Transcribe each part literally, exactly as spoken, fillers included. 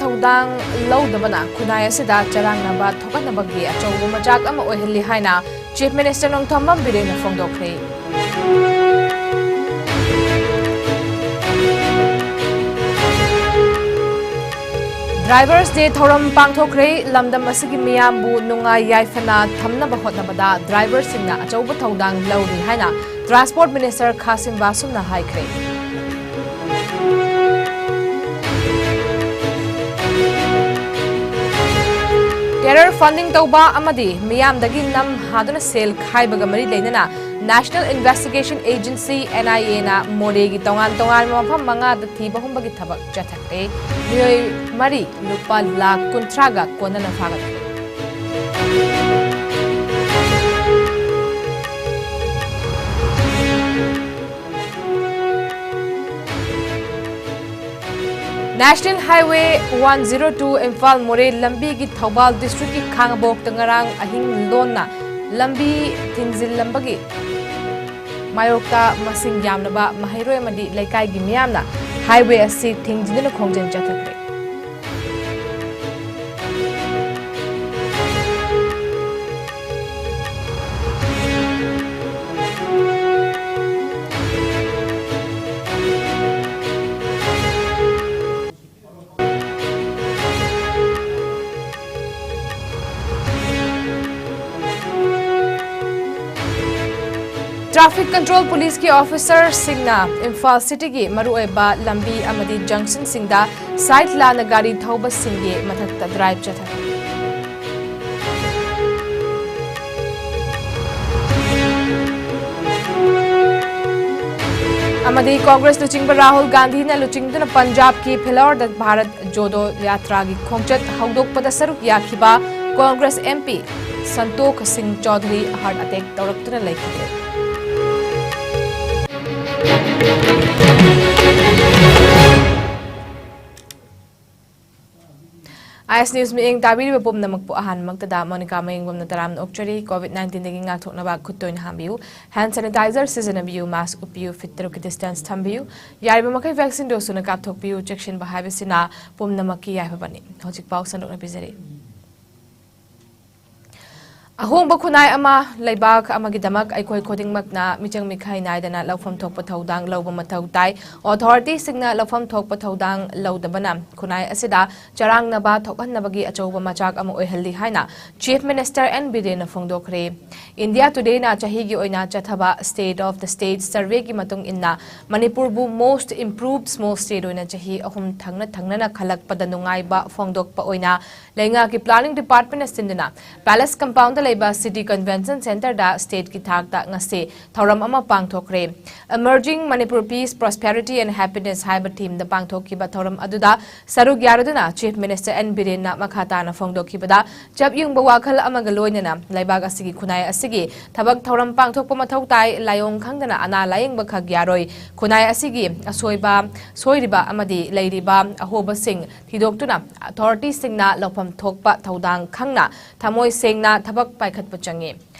ꯊꯧꯗꯥꯡ ꯂꯧꯗꯕꯅ ꯈꯨꯟꯅꯥꯏ ꯑꯁꯤꯗ ꯆꯔꯥꯡꯅꯕ ꯊꯣꯛꯍꯟꯅꯕꯒꯤ ꯑꯆꯧꯕ ꯃꯆꯥꯛ ꯑꯃ ꯑꯣꯏꯍꯜꯂꯤ ꯍꯥꯏꯅ Chief Minister Nongthombam ꯕꯤꯔꯦꯟꯅ ꯐꯣꯡꯗꯣꯛꯈ꯭ꯔꯦ꯫ Drivers Day ꯊꯧꯔꯝ ꯄꯥꯡꯊꯣꯛꯈ꯭ꯔꯦ꯫ ꯂꯝꯗꯝ ꯑꯁꯤꯒꯤ ꯃꯤꯌꯥꯝꯕꯨ ꯅꯨꯡꯉꯥꯏ ꯌꯥꯏꯐꯅ ꯊꯝꯅꯕ ꯍꯣꯠꯅꯕꯗ driverꯁꯤꯡꯅ ꯑꯆꯧꯕ ꯊꯧꯗꯥꯡ ꯂꯧꯔꯤ ꯍꯥꯏꯅ Transport Minister ꯈꯥꯁꯤꯝ ꯕꯥꯁꯨꯝꯅ ꯍꯥꯏꯈ꯭ꯔꯦ꯫ Terror funding ꯇꯧꯕ ꯑꯃꯗꯤ ꯃꯤꯌꯥꯝꯗꯒꯤ ꯅꯝ ꯍꯥꯗꯨꯅ ꯁꯦꯜ ꯈꯥꯏꯕꯒ ꯃꯔꯤ ꯂꯩꯅꯅ National Investigation Agency, N I A ꯅ ꯃꯣꯔꯦꯒꯤ ꯇꯣꯉꯥꯟ ꯇꯣꯉꯥꯟꯕ ꯃꯐꯝ ꯃꯉꯥꯗ ꯊꯤꯕ ꯍꯨꯝꯕꯒꯤ ꯊꯕꯛ ꯆꯠꯊꯈ꯭ꯔꯦ꯫ ꯃꯤꯑꯣꯏ ꯃꯔꯤ ꯂꯨꯄꯥ ꯂꯥꯈ ꯀꯨꯟꯊ꯭ꯔꯥꯒ ꯀꯣꯟꯅꯅ ꯐꯥꯒꯠꯈ꯭ꯔꯦ꯫ National Highway one zero two Imphal Moreh ꯂꯝꯕꯤꯒꯤ ꯊꯧꯕꯥꯜ districtꯀꯤ ꯈꯥꯉꯕꯣꯛꯇ ꯉꯔꯥꯡ ꯑꯍꯤꯡ ꯂꯣꯟꯅ ꯂꯝꯕꯤ ꯊꯤꯡꯖꯤꯜꯂꯝꯕꯒꯤ ꯃꯥꯌꯣꯛꯇ ꯃꯁꯤꯡ ꯌꯥꯝꯂꯕ ꯃꯍꯩꯔꯣꯏ ꯑꯃꯗꯤ ꯂꯩꯀꯥꯏꯒꯤ ꯃꯤꯌꯥꯝꯅ highway ꯑꯁꯤ ꯊꯤꯡꯖꯤꯟꯗꯨꯅ ꯈꯣꯡꯖꯦꯜ ꯆꯠꯊꯈ꯭ꯔꯦ꯫ Traffic Control Policeꯀꯤ officerꯁꯤꯡꯅ ꯏꯝꯐꯥꯜ cityꯒꯤ ꯃꯔꯨꯑꯣꯏꯕ ꯂꯝꯕꯤ ꯑꯃꯗꯤ junctionꯁꯤꯡꯗ side ꯂꯥꯟꯅ ꯒꯥꯔꯤ ꯊꯧꯕꯁꯤꯡꯒꯤ ꯃꯊꯛꯇ drive ꯆꯠꯊꯈ꯭ꯔꯦ꯫ ꯑꯃꯗꯤ Congress ꯂꯨꯆꯤꯡꯕ ꯔꯥꯍꯨꯜ ꯒꯥꯟꯙꯤꯅ ꯂꯨꯆꯤꯡꯗꯨꯅ ꯄꯟꯖꯥꯕꯀꯤ ꯐꯤꯂꯣꯔꯗ ꯚꯥꯔꯠ ꯖꯣꯗꯣ ꯌꯥꯇ꯭ꯔꯥꯒꯤ ꯈꯣꯡꯆꯠ ꯍꯧꯗꯣꯛꯄꯗ ꯁꯔꯨꯛ ꯌꯥꯈꯤꯕ Congress M P ꯁꯟꯇꯣꯈ ꯁꯤꯡ ꯆꯧꯙꯨꯔꯤ heart attack ꯇꯧꯔꯛꯇꯨꯅ ꯂꯩꯈꯤꯗ꯭ꯔꯦ꯫ ꯑꯦꯁ ꯅ꯭ꯌꯨꯁ ꯃꯤꯠꯌꯦꯡ ꯇꯥꯕꯤꯔꯤꯕ ꯄꯨꯝꯅꯃꯛꯄꯨ ꯑꯍꯥꯟꯕꯃꯛꯇꯗ ꯃꯣꯅꯤꯀꯥ ꯃꯌꯦꯡꯕꯝꯅ ꯇꯔꯥꯝꯅ ꯑꯣꯛꯆꯔꯤ꯫ ꯀꯣꯚꯤꯗ ꯅꯥꯏꯟꯇꯤꯟꯗꯒꯤ ꯉꯥꯛꯊꯣꯛꯅꯕ ꯈꯨꯠ ꯇꯣꯏꯅ ꯍꯥꯝꯕꯤꯌꯨ, ꯍꯦꯟ ꯁꯦꯅꯤꯇꯥꯏꯖꯔ ꯁꯤꯖꯤꯟꯅꯕꯤꯌꯨ, ꯃꯥꯁꯛ ꯎꯞꯄꯤꯌꯨ, ꯐꯤꯠ ꯇꯔꯨꯛꯀꯤ ꯗꯤꯁꯇꯦꯟꯁ ꯊꯝꯕꯤꯌꯨ, ꯌꯥꯔꯤꯕ ꯃꯈꯩ ꯚꯦꯛꯁꯤꯟ ꯗꯣꯁ ꯁꯨꯅ ꯀꯥꯞꯊꯣꯛꯄꯤꯌꯨ꯫ ꯆꯦꯛꯁꯤꯟꯕ ꯍꯥꯏꯕꯁꯤꯅ ꯄꯨꯝꯅꯃꯛꯀꯤ ꯌꯥꯏꯐꯕꯅꯤ꯫ ꯍꯧꯖꯤꯛ ꯄꯥꯎ ꯁꯟꯗꯣꯛꯅ ꯄꯤꯖꯔꯤ꯫ ꯑꯍꯣꯡꯕ ꯈꯨꯟꯅꯥꯏ ꯑꯃ ꯂꯩꯕꯥꯛ ꯑꯃꯒꯤꯗꯃꯛ ꯑꯩꯈꯣꯏ ꯈꯨꯗꯤꯡꯃꯛꯅ ꯃꯤꯆꯪ ꯃꯤꯈꯥꯏ ꯅꯥꯏꯗꯅ ꯂꯧꯐꯝ ꯊꯣꯛꯄ ꯊꯧꯗꯥꯡ ꯂꯧꯕ ꯃꯊꯧ ꯇꯥꯏ꯫ ꯑꯣꯊꯣꯔꯤꯇꯤꯁꯤꯡꯅ ꯂꯧꯐꯝ ꯊꯣꯛꯄ ꯊꯧꯗꯥꯡ ꯂꯧꯗꯕꯅ ꯈꯨꯟꯅꯥꯏ ꯑꯁꯤꯗ ꯆꯔꯥꯡꯅꯕ ꯊꯣꯛꯍꯟꯅꯕꯒꯤ ꯑꯆꯧꯕ ꯃꯆꯥꯛ ꯑꯃ ꯑꯣꯏꯍꯜꯂꯤ ꯍꯥꯏꯅ ꯆꯤꯐ ꯃꯤꯅꯤꯁꯇꯔ ꯑꯦꯟ ꯕꯤꯔꯦꯟꯅ ꯐꯣꯡꯗꯣꯛꯈ꯭ꯔꯦ꯫ ꯏꯟꯗꯤꯌꯥ ꯇꯨꯗꯦꯅ ꯆꯍꯤꯒꯤ ꯑꯣꯏꯅ ꯆꯠꯊꯕ ꯁ꯭ꯇꯦꯠ ꯑꯣꯐ ꯗ ꯁ꯭ꯇꯦꯠ ꯁꯔꯚꯦꯒꯤ ꯃꯇꯨꯡ ꯏꯟꯅ ꯃꯅꯤꯄꯨꯔꯕꯨ ꯃꯣꯁꯠ ꯏꯝꯄ꯭ꯔꯨꯚ ꯁ꯭ꯃꯣꯜ ꯁ꯭ꯇꯦꯠ ꯑꯣꯏꯅ ꯆꯍꯤ ꯑꯍꯨꯝ ꯊꯪꯅ ꯊꯪꯅꯅ ꯈꯜꯂꯛꯄꯗ ꯅꯨꯡꯉꯥꯏꯕ ꯐꯣꯡꯗꯣꯛꯄ ꯑꯣꯏꯅ ꯂꯩꯉꯥꯛꯀꯤ ꯄ꯭ꯂꯥꯅꯤꯡ ꯗꯤꯄꯥꯔꯠꯃꯦꯟꯅ ꯁꯤꯟꯗꯨꯅ ꯄꯦꯂꯦꯁ ꯀꯝꯄꯥꯎꯟꯗ ꯂꯩꯕ ꯁꯤꯇꯤ ꯀꯟꯚꯦꯟꯁꯟ ꯁꯦꯟꯇꯔꯗ ꯁ꯭ꯇꯦꯠꯀꯤ ꯊꯥꯛꯇ ꯉꯁꯤ ꯊꯧꯔꯝ ꯑꯃ ꯄꯥꯡꯊꯣꯛꯈ꯭ꯔꯦ꯫ Emerging Manipur Peace, Prosperity and Happiness ꯍꯥꯏꯕ ꯊꯤꯝꯗ ꯄꯥꯡꯊꯣꯛꯈꯤꯕ ꯊꯧꯔꯝ ꯑꯗꯨꯗ ꯁꯔꯨꯛ ꯌꯥꯔꯗꯨꯅ ꯆꯤꯐ ꯃꯤꯅꯤꯁꯇꯔ ꯑꯦꯟ ꯕꯤꯔꯦꯟꯅ ꯃꯈꯥ ꯇꯥꯅ ꯐꯣꯡꯗꯣꯛꯈꯤꯕꯗ, ꯆꯞ ꯌꯨꯡꯕ ꯋꯥꯈꯜ ꯑꯃꯒ ꯂꯣꯏꯅꯅ ꯂꯩꯕꯥꯛ ꯑꯁꯤꯒꯤ ꯈꯨꯟꯅꯥꯏ ꯑꯁꯤꯒꯤ ꯊꯕꯛ ꯊꯧꯔꯝ ꯄꯥꯡꯊꯣꯛꯄ ꯃꯊꯧ ꯇꯥꯏ꯫ ꯂꯥꯏꯑꯣꯡ ꯈꯪꯗꯅ ꯑꯅꯥ ꯂꯥꯌꯦꯡꯕ ꯈꯛ ꯌꯥꯔꯣꯏ꯫ ꯈꯨꯟꯅꯥꯏ ꯑꯁꯤꯒꯤ ꯑꯁꯣꯏꯕ, ꯁꯣꯏꯔꯤꯕ ꯑꯃꯗꯤ ꯂꯩꯔꯤꯕ ꯑꯍꯣꯕꯁꯤꯡ ꯊꯤꯗꯣꯛꯇꯨꯅ ꯑꯣꯊꯣꯔꯤꯇꯤꯁꯤꯡꯅ ꯂꯧꯐꯝ ꯊꯣꯛꯄ ꯊꯧꯗꯥꯡ ꯈꯪꯅ ꯊꯃꯣꯏ ꯁꯦꯡꯅ ꯊꯕꯛ ꯄꯥꯏꯈꯠꯄ ꯆꯪꯏ꯫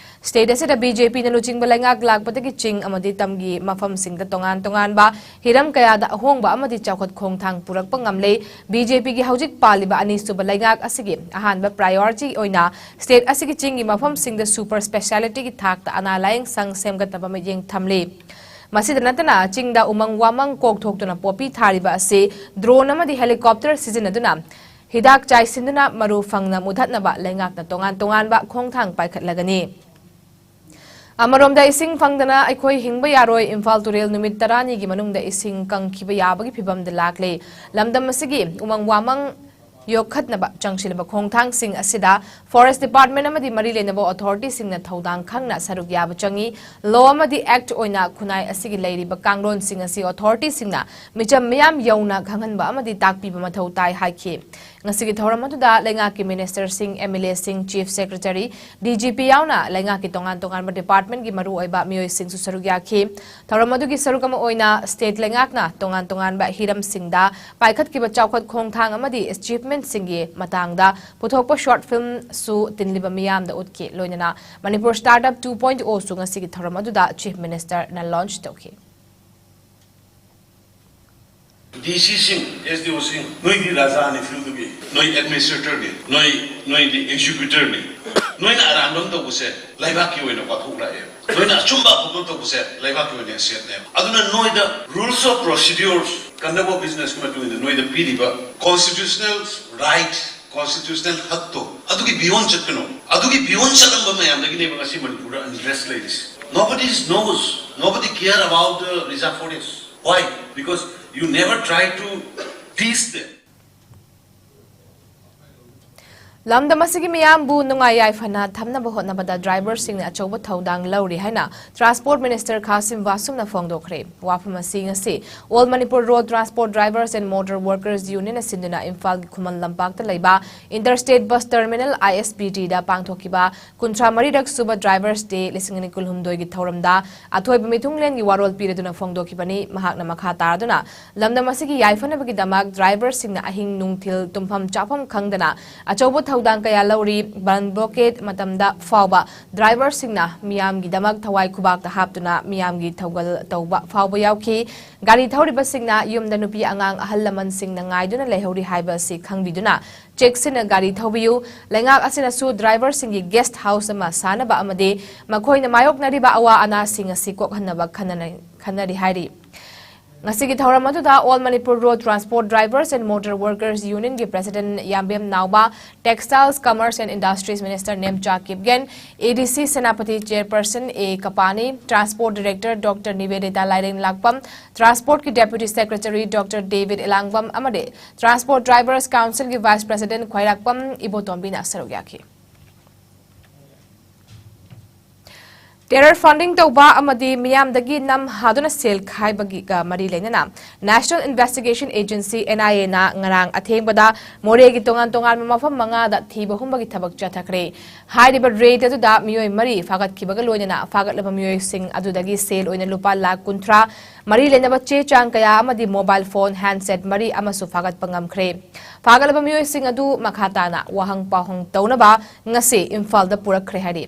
ꯁ꯭ꯇꯦꯠ ꯑꯁꯤꯗ ꯕꯤ ꯖꯦ ꯄꯤꯅ ꯂꯨꯆꯤꯡꯕ ꯂꯩꯉꯥꯛ ꯂꯥꯛꯄꯗꯒꯤ ꯆꯤꯡ ꯑꯃꯗꯤ ꯇꯝꯒꯤ ꯃꯐꯝꯁꯤꯡꯗ ꯇꯣꯉꯥꯟ ꯇꯣꯉꯥꯟꯕ ꯍꯤꯔꯝ ꯀꯌꯥꯗ ꯑꯍꯣꯡꯕ ꯑꯃꯗꯤ ꯆꯥꯎꯈꯠ ꯈꯣꯡꯊꯥꯡ ꯄꯨꯔꯛꯄ ꯉꯝꯂꯦ꯫ ꯕꯤ ꯖꯦ ꯄꯤꯒꯤ ꯍꯧꯖꯤꯛ ꯄꯥꯜꯂꯤꯕ ꯑꯅꯤꯁꯨꯕ ꯂꯩꯉꯥꯛ ꯑꯁꯤꯒꯤ ꯑꯍꯥꯟꯕ ꯄ꯭ꯔꯥꯏꯌꯣꯔꯤꯇꯤ ꯑꯣꯏꯅ ꯁ꯭ꯇꯦꯠ ꯑꯁꯤꯒꯤ ꯆꯤꯡꯒꯤ ꯃꯐꯝꯁꯤꯡꯗ ꯁꯨꯄꯔ ꯁ꯭ꯄꯦꯁꯤꯌꯥꯂꯤꯇꯤꯒꯤ ꯊꯥꯛꯇ ꯑꯅꯥ ꯂꯥꯌꯦꯡ ꯁꯪ ꯁꯦꯝꯒꯠꯅꯕ ꯃꯤꯠꯌꯦꯡ ꯊꯝꯂꯤ꯫ ꯃꯁꯤꯗ ꯅꯠꯇꯅ ꯆꯤꯡꯗ ꯎꯃꯪ ꯋꯥꯃꯪ ꯀꯣꯛꯊꯣꯛꯇꯨꯅ ꯄꯣꯄꯤ ꯊꯥꯔꯤꯕ ꯑꯁꯤ ꯗ꯭ꯔꯣꯟ ꯑꯃꯗꯤ ꯍꯦꯂꯤꯀꯣꯞꯇꯔ ꯁꯤꯖꯤꯟꯅꯗꯨꯅ ꯍꯤꯗꯥꯛ ꯆꯥꯏꯁꯤꯟꯗꯨꯅ ꯃꯔꯨ ꯐꯪꯅ ꯃꯨꯊꯠꯅꯕ ꯂꯩꯉꯥꯛꯅ ꯇꯣꯉꯥꯟ ꯇꯣꯉꯥꯟꯕ ꯈꯣꯡꯊꯥꯡ ꯄꯥꯏꯈꯠꯂꯒꯅꯤ꯫ ꯑꯃꯔꯣꯝꯗ ꯏꯁꯤꯡ ꯐꯪꯗꯅ ꯑꯩꯈꯣꯏ ꯍꯤꯡꯕ ꯌꯥꯔꯣꯏ꯫ ꯏꯝꯐꯥꯜ ꯇꯨꯔꯦꯜ ꯅꯨꯃꯤꯠ ꯇꯔꯥꯅꯤꯒꯤ ꯃꯅꯨꯡꯗ ꯏꯁꯤꯡ ꯀꯪꯈꯤꯕ ꯌꯥꯕꯒꯤ ꯐꯤꯕꯝꯗ ꯂꯥꯛꯂꯦ꯫ ꯂꯝꯗꯝ ꯑꯁꯤꯒꯤ ꯎꯃꯪ ꯋꯥꯃꯪ ꯌꯣꯛꯈꯠꯅꯕ ꯆꯪꯁꯤꯜꯂꯤꯕ ꯈꯣꯡꯊꯥꯡꯁꯤꯡ ꯑꯁꯤꯗ ꯐꯣꯔꯦꯁ ꯗꯤꯄꯥꯔꯠꯃꯦꯟ ꯑꯃꯗꯤ ꯃꯔꯤ ꯂꯩꯅꯕ ꯑꯣꯊꯣꯔꯤꯇꯤꯁꯤꯡꯅ ꯊꯧꯗꯥꯡ ꯈꯪꯅ ꯁꯔꯨꯛ ꯌꯥꯕ ꯆꯪꯏ꯫ ꯂꯣ ꯑꯃꯗꯤ ꯑꯦꯛꯠ ꯑꯣꯏꯅ ꯈꯨꯟꯅꯥꯏ ꯑꯁꯤꯒꯤ ꯂꯩꯔꯤꯕ ꯀꯥꯡꯂꯣꯟꯁꯤꯡ ꯑꯁꯤ ꯑꯣꯊꯣꯔꯤꯇꯤꯁꯤꯡꯅ ꯃꯤꯆꯝ ꯃꯤꯌꯥꯝ ꯌꯧꯅ ꯈꯪꯍꯟꯕ ꯑꯃꯗꯤ ꯇꯥꯛꯄꯤꯕ ꯃꯊꯧ ꯇꯥꯏ ꯍꯥꯏꯈꯤ꯫ ꯉꯁꯤꯒꯤ ꯊꯧꯔꯝ ꯑꯗꯨꯗ ꯂꯩꯉꯥꯛꯀꯤ ꯃꯤꯅꯤꯁꯇꯔꯁꯤꯡ, M L ꯑꯦꯁꯤꯡ, chief secretary, D G P ꯌꯥꯎꯅ ꯂꯩꯉꯥꯛꯀꯤ ꯇꯣꯉꯥꯟ ꯇꯣꯉꯥꯟꯕ ꯗꯤꯄꯥꯔꯠꯃꯦꯟꯒꯤ ꯃꯔꯨꯑꯣꯏꯕ ꯃꯤꯑꯣꯏꯁꯤꯡꯁꯨ ꯁꯔꯨꯛ ꯌꯥꯈꯤ꯫ ꯊꯧꯔꯝ ꯑꯗꯨꯒꯤ ꯁꯔꯨꯛ ꯑꯃ ꯑꯣꯏꯅ ꯁ꯭ꯇꯦꯠ ꯂꯩꯉꯥꯛꯅ ꯇꯣꯉꯥꯟ ꯇꯣꯉꯥꯟꯕ ꯍꯤꯔꯝꯁꯤꯡꯗ ꯄꯥꯏꯈꯠꯈꯤꯕ ꯆꯥꯎꯈꯠ ꯈꯣꯡꯊꯥꯡ ꯑꯃꯗꯤ ꯑꯦꯆꯤꯚꯃꯦꯟ ꯁꯤꯡꯒꯤ ꯃꯇꯥꯡꯗ ꯄꯨꯊꯣꯛꯄ short film ꯁꯨ ꯇꯤꯟꯂꯤꯕ ꯃꯤꯌꯥꯝꯗ ꯎꯠꯈꯤ꯫ ꯂꯣꯏꯅꯅ Manipur Startup two point O ꯁꯨ ꯉꯁꯤꯒꯤ ꯊꯧꯔꯝ ꯑꯗꯨꯗ Chief Minister ꯅ launch ꯇꯧꯈꯤ꯫ DC ꯁꯤꯡ, SDO ꯁꯤꯡ, ꯅꯣꯏꯗꯤ ꯔꯥꯖꯥꯅꯤ field ꯒꯤ, ꯅꯣꯏ administrator ꯅꯤ, ꯅꯣꯏ, ꯅꯣꯏꯗꯤ executor ꯅꯤ꯫ ꯅꯣꯏꯅ ꯑꯔꯥꯟꯕ ꯑꯃ ꯇꯧꯕꯁꯦ ꯂꯩꯕꯥꯛꯀꯤ ꯑꯣꯏꯅ ꯋꯥꯊꯣꯛ ꯂꯥꯛꯑꯦ꯫ ꯅꯣꯏꯅ ꯑꯆꯨꯝꯕ ꯑꯐꯕ ꯇꯧꯕꯁꯦ ꯂꯩꯕꯥꯛꯀꯤ ꯑꯣꯏꯅ asset ꯅꯦ꯫ ꯑꯗꯨꯅ ꯅꯣꯏꯗ rules of procedures, conduct of business ꯀꯤ ꯃꯇꯨꯡ ꯏꯟꯅ ꯅꯣꯏꯗ ꯄꯤꯔꯤꯕ constitutional right, constitutional ꯍꯛꯇꯣ ꯑꯗꯨꯒꯤ beyond ꯆꯠꯀꯅꯣ꯫ ꯑꯗꯨꯒꯤ beyond ꯆꯠꯂꯝꯕ ꯃꯌꯥꯝꯗꯒꯤꯅꯦꯕ ꯉꯁꯤ ꯃꯅꯤꯄꯨꯔꯗ unrest ꯂꯩꯔꯤꯁꯦ꯫ Nobody knows, nobody care about the reserve forest. Why? Because you never try to teach them. ꯂꯝꯗꯝ ꯑꯁꯤꯒꯤ ꯃꯤꯌꯥꯝꯕꯨ ꯅꯨꯡꯉꯥꯏ ꯌꯥꯏꯐꯅ ꯊꯝꯅꯕ ꯍꯣꯠꯅꯕꯗ driver ꯁꯤꯡꯅ ꯑꯆꯧꯕ ꯊꯧꯗꯥꯡ ꯂꯧꯔꯤ ꯍꯥꯏꯅ Transport Minister ꯈꯥꯁꯤꯝ ꯋꯥꯁꯨꯝꯅ ꯐꯣꯡꯗꯣꯛꯈ꯭ꯔꯦ꯫ ꯋꯥꯐꯝ ꯑꯁꯤ ꯉꯁꯤ All Manipur Road Transport Drivers and Motor Workers Union ꯅ ꯁꯤꯟꯗꯨꯅ ꯏꯝꯐꯥꯜꯒꯤ ꯈꯨꯃꯟ ꯂꯝꯄꯥꯛꯇ ꯂꯩꯕ Interstate Bus Terminal, ISBT ꯗ ꯄꯥꯡꯊꯣꯛꯈꯤꯕ ꯀꯨꯟꯊ꯭ꯔꯥ ꯃꯔꯤꯔꯛ ꯁꯨꯕ Drivers Day ꯂꯤꯁꯤꯡ ꯑꯅꯤ ꯀꯨꯟꯍꯨꯝꯗꯣꯏꯒꯤ ꯊꯧꯔꯝꯗ ꯑꯊꯣꯏꯕ ꯃꯤꯊꯨꯡꯂꯦꯟꯒꯤ ꯋꯥꯔꯣꯜ ꯄꯤꯔꯗꯨꯅ ꯐꯣꯡꯗꯣꯛꯈꯤꯕꯅꯤ꯫ ꯃꯍꯥꯛꯅ ꯃꯈꯥ ꯇꯥꯗꯨꯅ ꯂꯝꯗꯝ ꯑꯁꯤꯒꯤ ꯌꯥꯏꯐꯅꯕꯒꯤꯗꯃꯛ driver ꯁꯤꯡꯅ ꯑꯍꯤꯡ ꯅꯨꯡꯊꯤꯜ ꯇꯨꯝꯐꯝ ꯆꯥꯐꯝ ꯈꯪꯗꯅ ꯑꯆꯧꯕ ꯊꯧꯗꯥꯡ ꯀꯌꯥ ꯂꯧꯔꯤ꯫ Bandh blockade ꯃꯇꯝꯗ ꯐꯥꯎꯕ driver ꯁꯤꯡꯅ ꯃꯤꯌꯥꯝꯒꯤꯗꯃꯛ ꯊꯋꯥꯏ ꯈꯨꯕꯥꯛꯇ ꯍꯥꯞꯇꯨꯅ ꯃꯤꯌꯥꯝꯒꯤ ꯊꯧꯒꯜ ꯇꯧꯕ ꯐꯥꯎꯕ ꯌꯥꯎꯈꯤ꯫ ꯒꯥꯔꯤ ꯊꯧꯔꯤꯕꯁꯤꯡꯅ ꯌꯨꯝꯗ ꯅꯨꯄꯤ ꯑꯉꯥꯡ ꯑꯍꯜ ꯂꯃꯟꯁꯤꯡꯅ ꯉꯥꯏꯗꯨꯅ ꯂꯩꯍꯧꯔꯤ ꯍꯥꯏꯕ ꯑꯁꯤ ꯈꯪꯕꯤꯗꯨꯅ ꯆꯦꯛꯁꯤꯟꯅ ꯒꯥꯔꯤ ꯊꯧꯕꯤꯌꯨ꯫ ꯂꯩꯉꯥꯛ ꯑꯁꯤꯅꯁꯨ driver ꯁꯤꯡꯒꯤ guest house ꯑꯃ ꯁꯥꯅꯕ ꯑꯃꯗꯤ ꯃꯈꯣꯏꯅ ꯃꯥꯌꯣꯛꯅꯔꯤꯕ ꯑꯋꯥ ꯑꯅꯥꯁꯤꯡ ꯑꯁꯤ ꯀꯣꯛꯍꯟꯅꯕ ꯈꯟꯅꯅ-, ꯈꯟꯅꯔꯤ ꯍꯥꯏꯔꯤ꯫ ꯉꯁꯤꯒꯤ ꯊꯧꯔꯝ ꯑꯗꯨꯗ All Manipur Road Transport Drivers and Motor Workers Union ꯒꯤ President ꯌꯥꯝꯕꯦꯝ ꯅꯥꯎꯕ, Textiles, Commerce and Industries Minister Nemcha Kipgen, ADC Senapati Chairperson A ꯀꯄꯥꯅꯤ, Transport Director Doctor ꯅꯤꯕꯦꯗꯤꯇꯥ ꯂꯥꯏꯔꯦꯟ ꯂꯥꯛꯄꯝ, Transport ꯀꯤ Deputy Secretary Doctor ꯗꯦꯕꯤꯗ ꯏꯂꯥꯡꯕꯝ ꯑꯃꯗꯤ Transport Drivers Council ꯒꯤ Vice President ꯈ꯭ꯋꯥꯏꯔꯥꯛꯄꯝ ꯏꯕꯣꯇꯣꯝꯕꯤꯅ ꯁꯔꯨꯛ ꯌꯥꯈꯤ꯫ Terror funding ꯇꯧꯕ ꯑꯃꯗꯤ ꯃꯤꯌꯥꯝꯗꯒꯤ ꯅꯝ ꯍꯥꯗꯨꯅ ꯁꯦꯜ ꯈꯥꯏꯕꯒꯤꯒ ꯃꯔꯤ ꯂꯩꯅꯅ National Investigation Agency, NIA ꯅ ꯉꯔꯥꯡ ꯑꯊꯦꯡꯕꯗ ꯃꯣꯔꯦꯒꯤ ꯇꯣꯉꯥꯟ ꯇꯣꯉꯥꯟꯕ ꯃꯐꯝ ꯃꯉꯥꯗ ꯊꯤꯕ ꯍꯨꯝꯕꯒꯤ ꯊꯕꯛ ꯆꯠꯊꯈ꯭ꯔꯦ꯫ ꯍꯥꯏꯔꯤꯕ raid ꯑꯗꯨꯗ ꯃꯤꯑꯣꯏ ꯃꯔꯤ ꯐꯥꯒꯠꯈꯤꯕꯒ ꯂꯣꯏꯅꯅ ꯐꯥꯒꯠꯂꯕ ꯃꯤꯑꯣꯏꯁꯤꯡ ꯑꯗꯨꯗꯒꯤ ꯁꯦꯜ ꯑꯣꯏꯅ ꯂꯨꯄꯥ ꯂꯥꯈ ꯀꯨꯟꯊ꯭ꯔꯥ, ꯃꯔꯤ ꯂꯩꯅꯕ ꯆꯦ ꯆꯥꯡ ꯀꯌꯥ ꯑꯃꯗꯤ mobile phone, handset ꯃꯔꯤ ꯑꯃꯁꯨ ꯐꯥꯒꯠꯄ ꯉꯝꯈ꯭ꯔꯦ꯫ ꯐꯥꯒꯠꯂꯕ ꯃꯤꯑꯣꯏꯁꯤꯡ ꯑꯗꯨ ꯃꯈꯥ ꯇꯥꯅ ꯋꯥꯍꯪ ꯄꯥꯎꯍꯪ ꯇꯧꯅꯕ ꯉꯁꯤ ꯏꯝꯐꯥꯜꯗ ꯄꯨꯔꯛꯈ꯭ꯔꯦ ꯍꯥꯏꯔꯤ꯫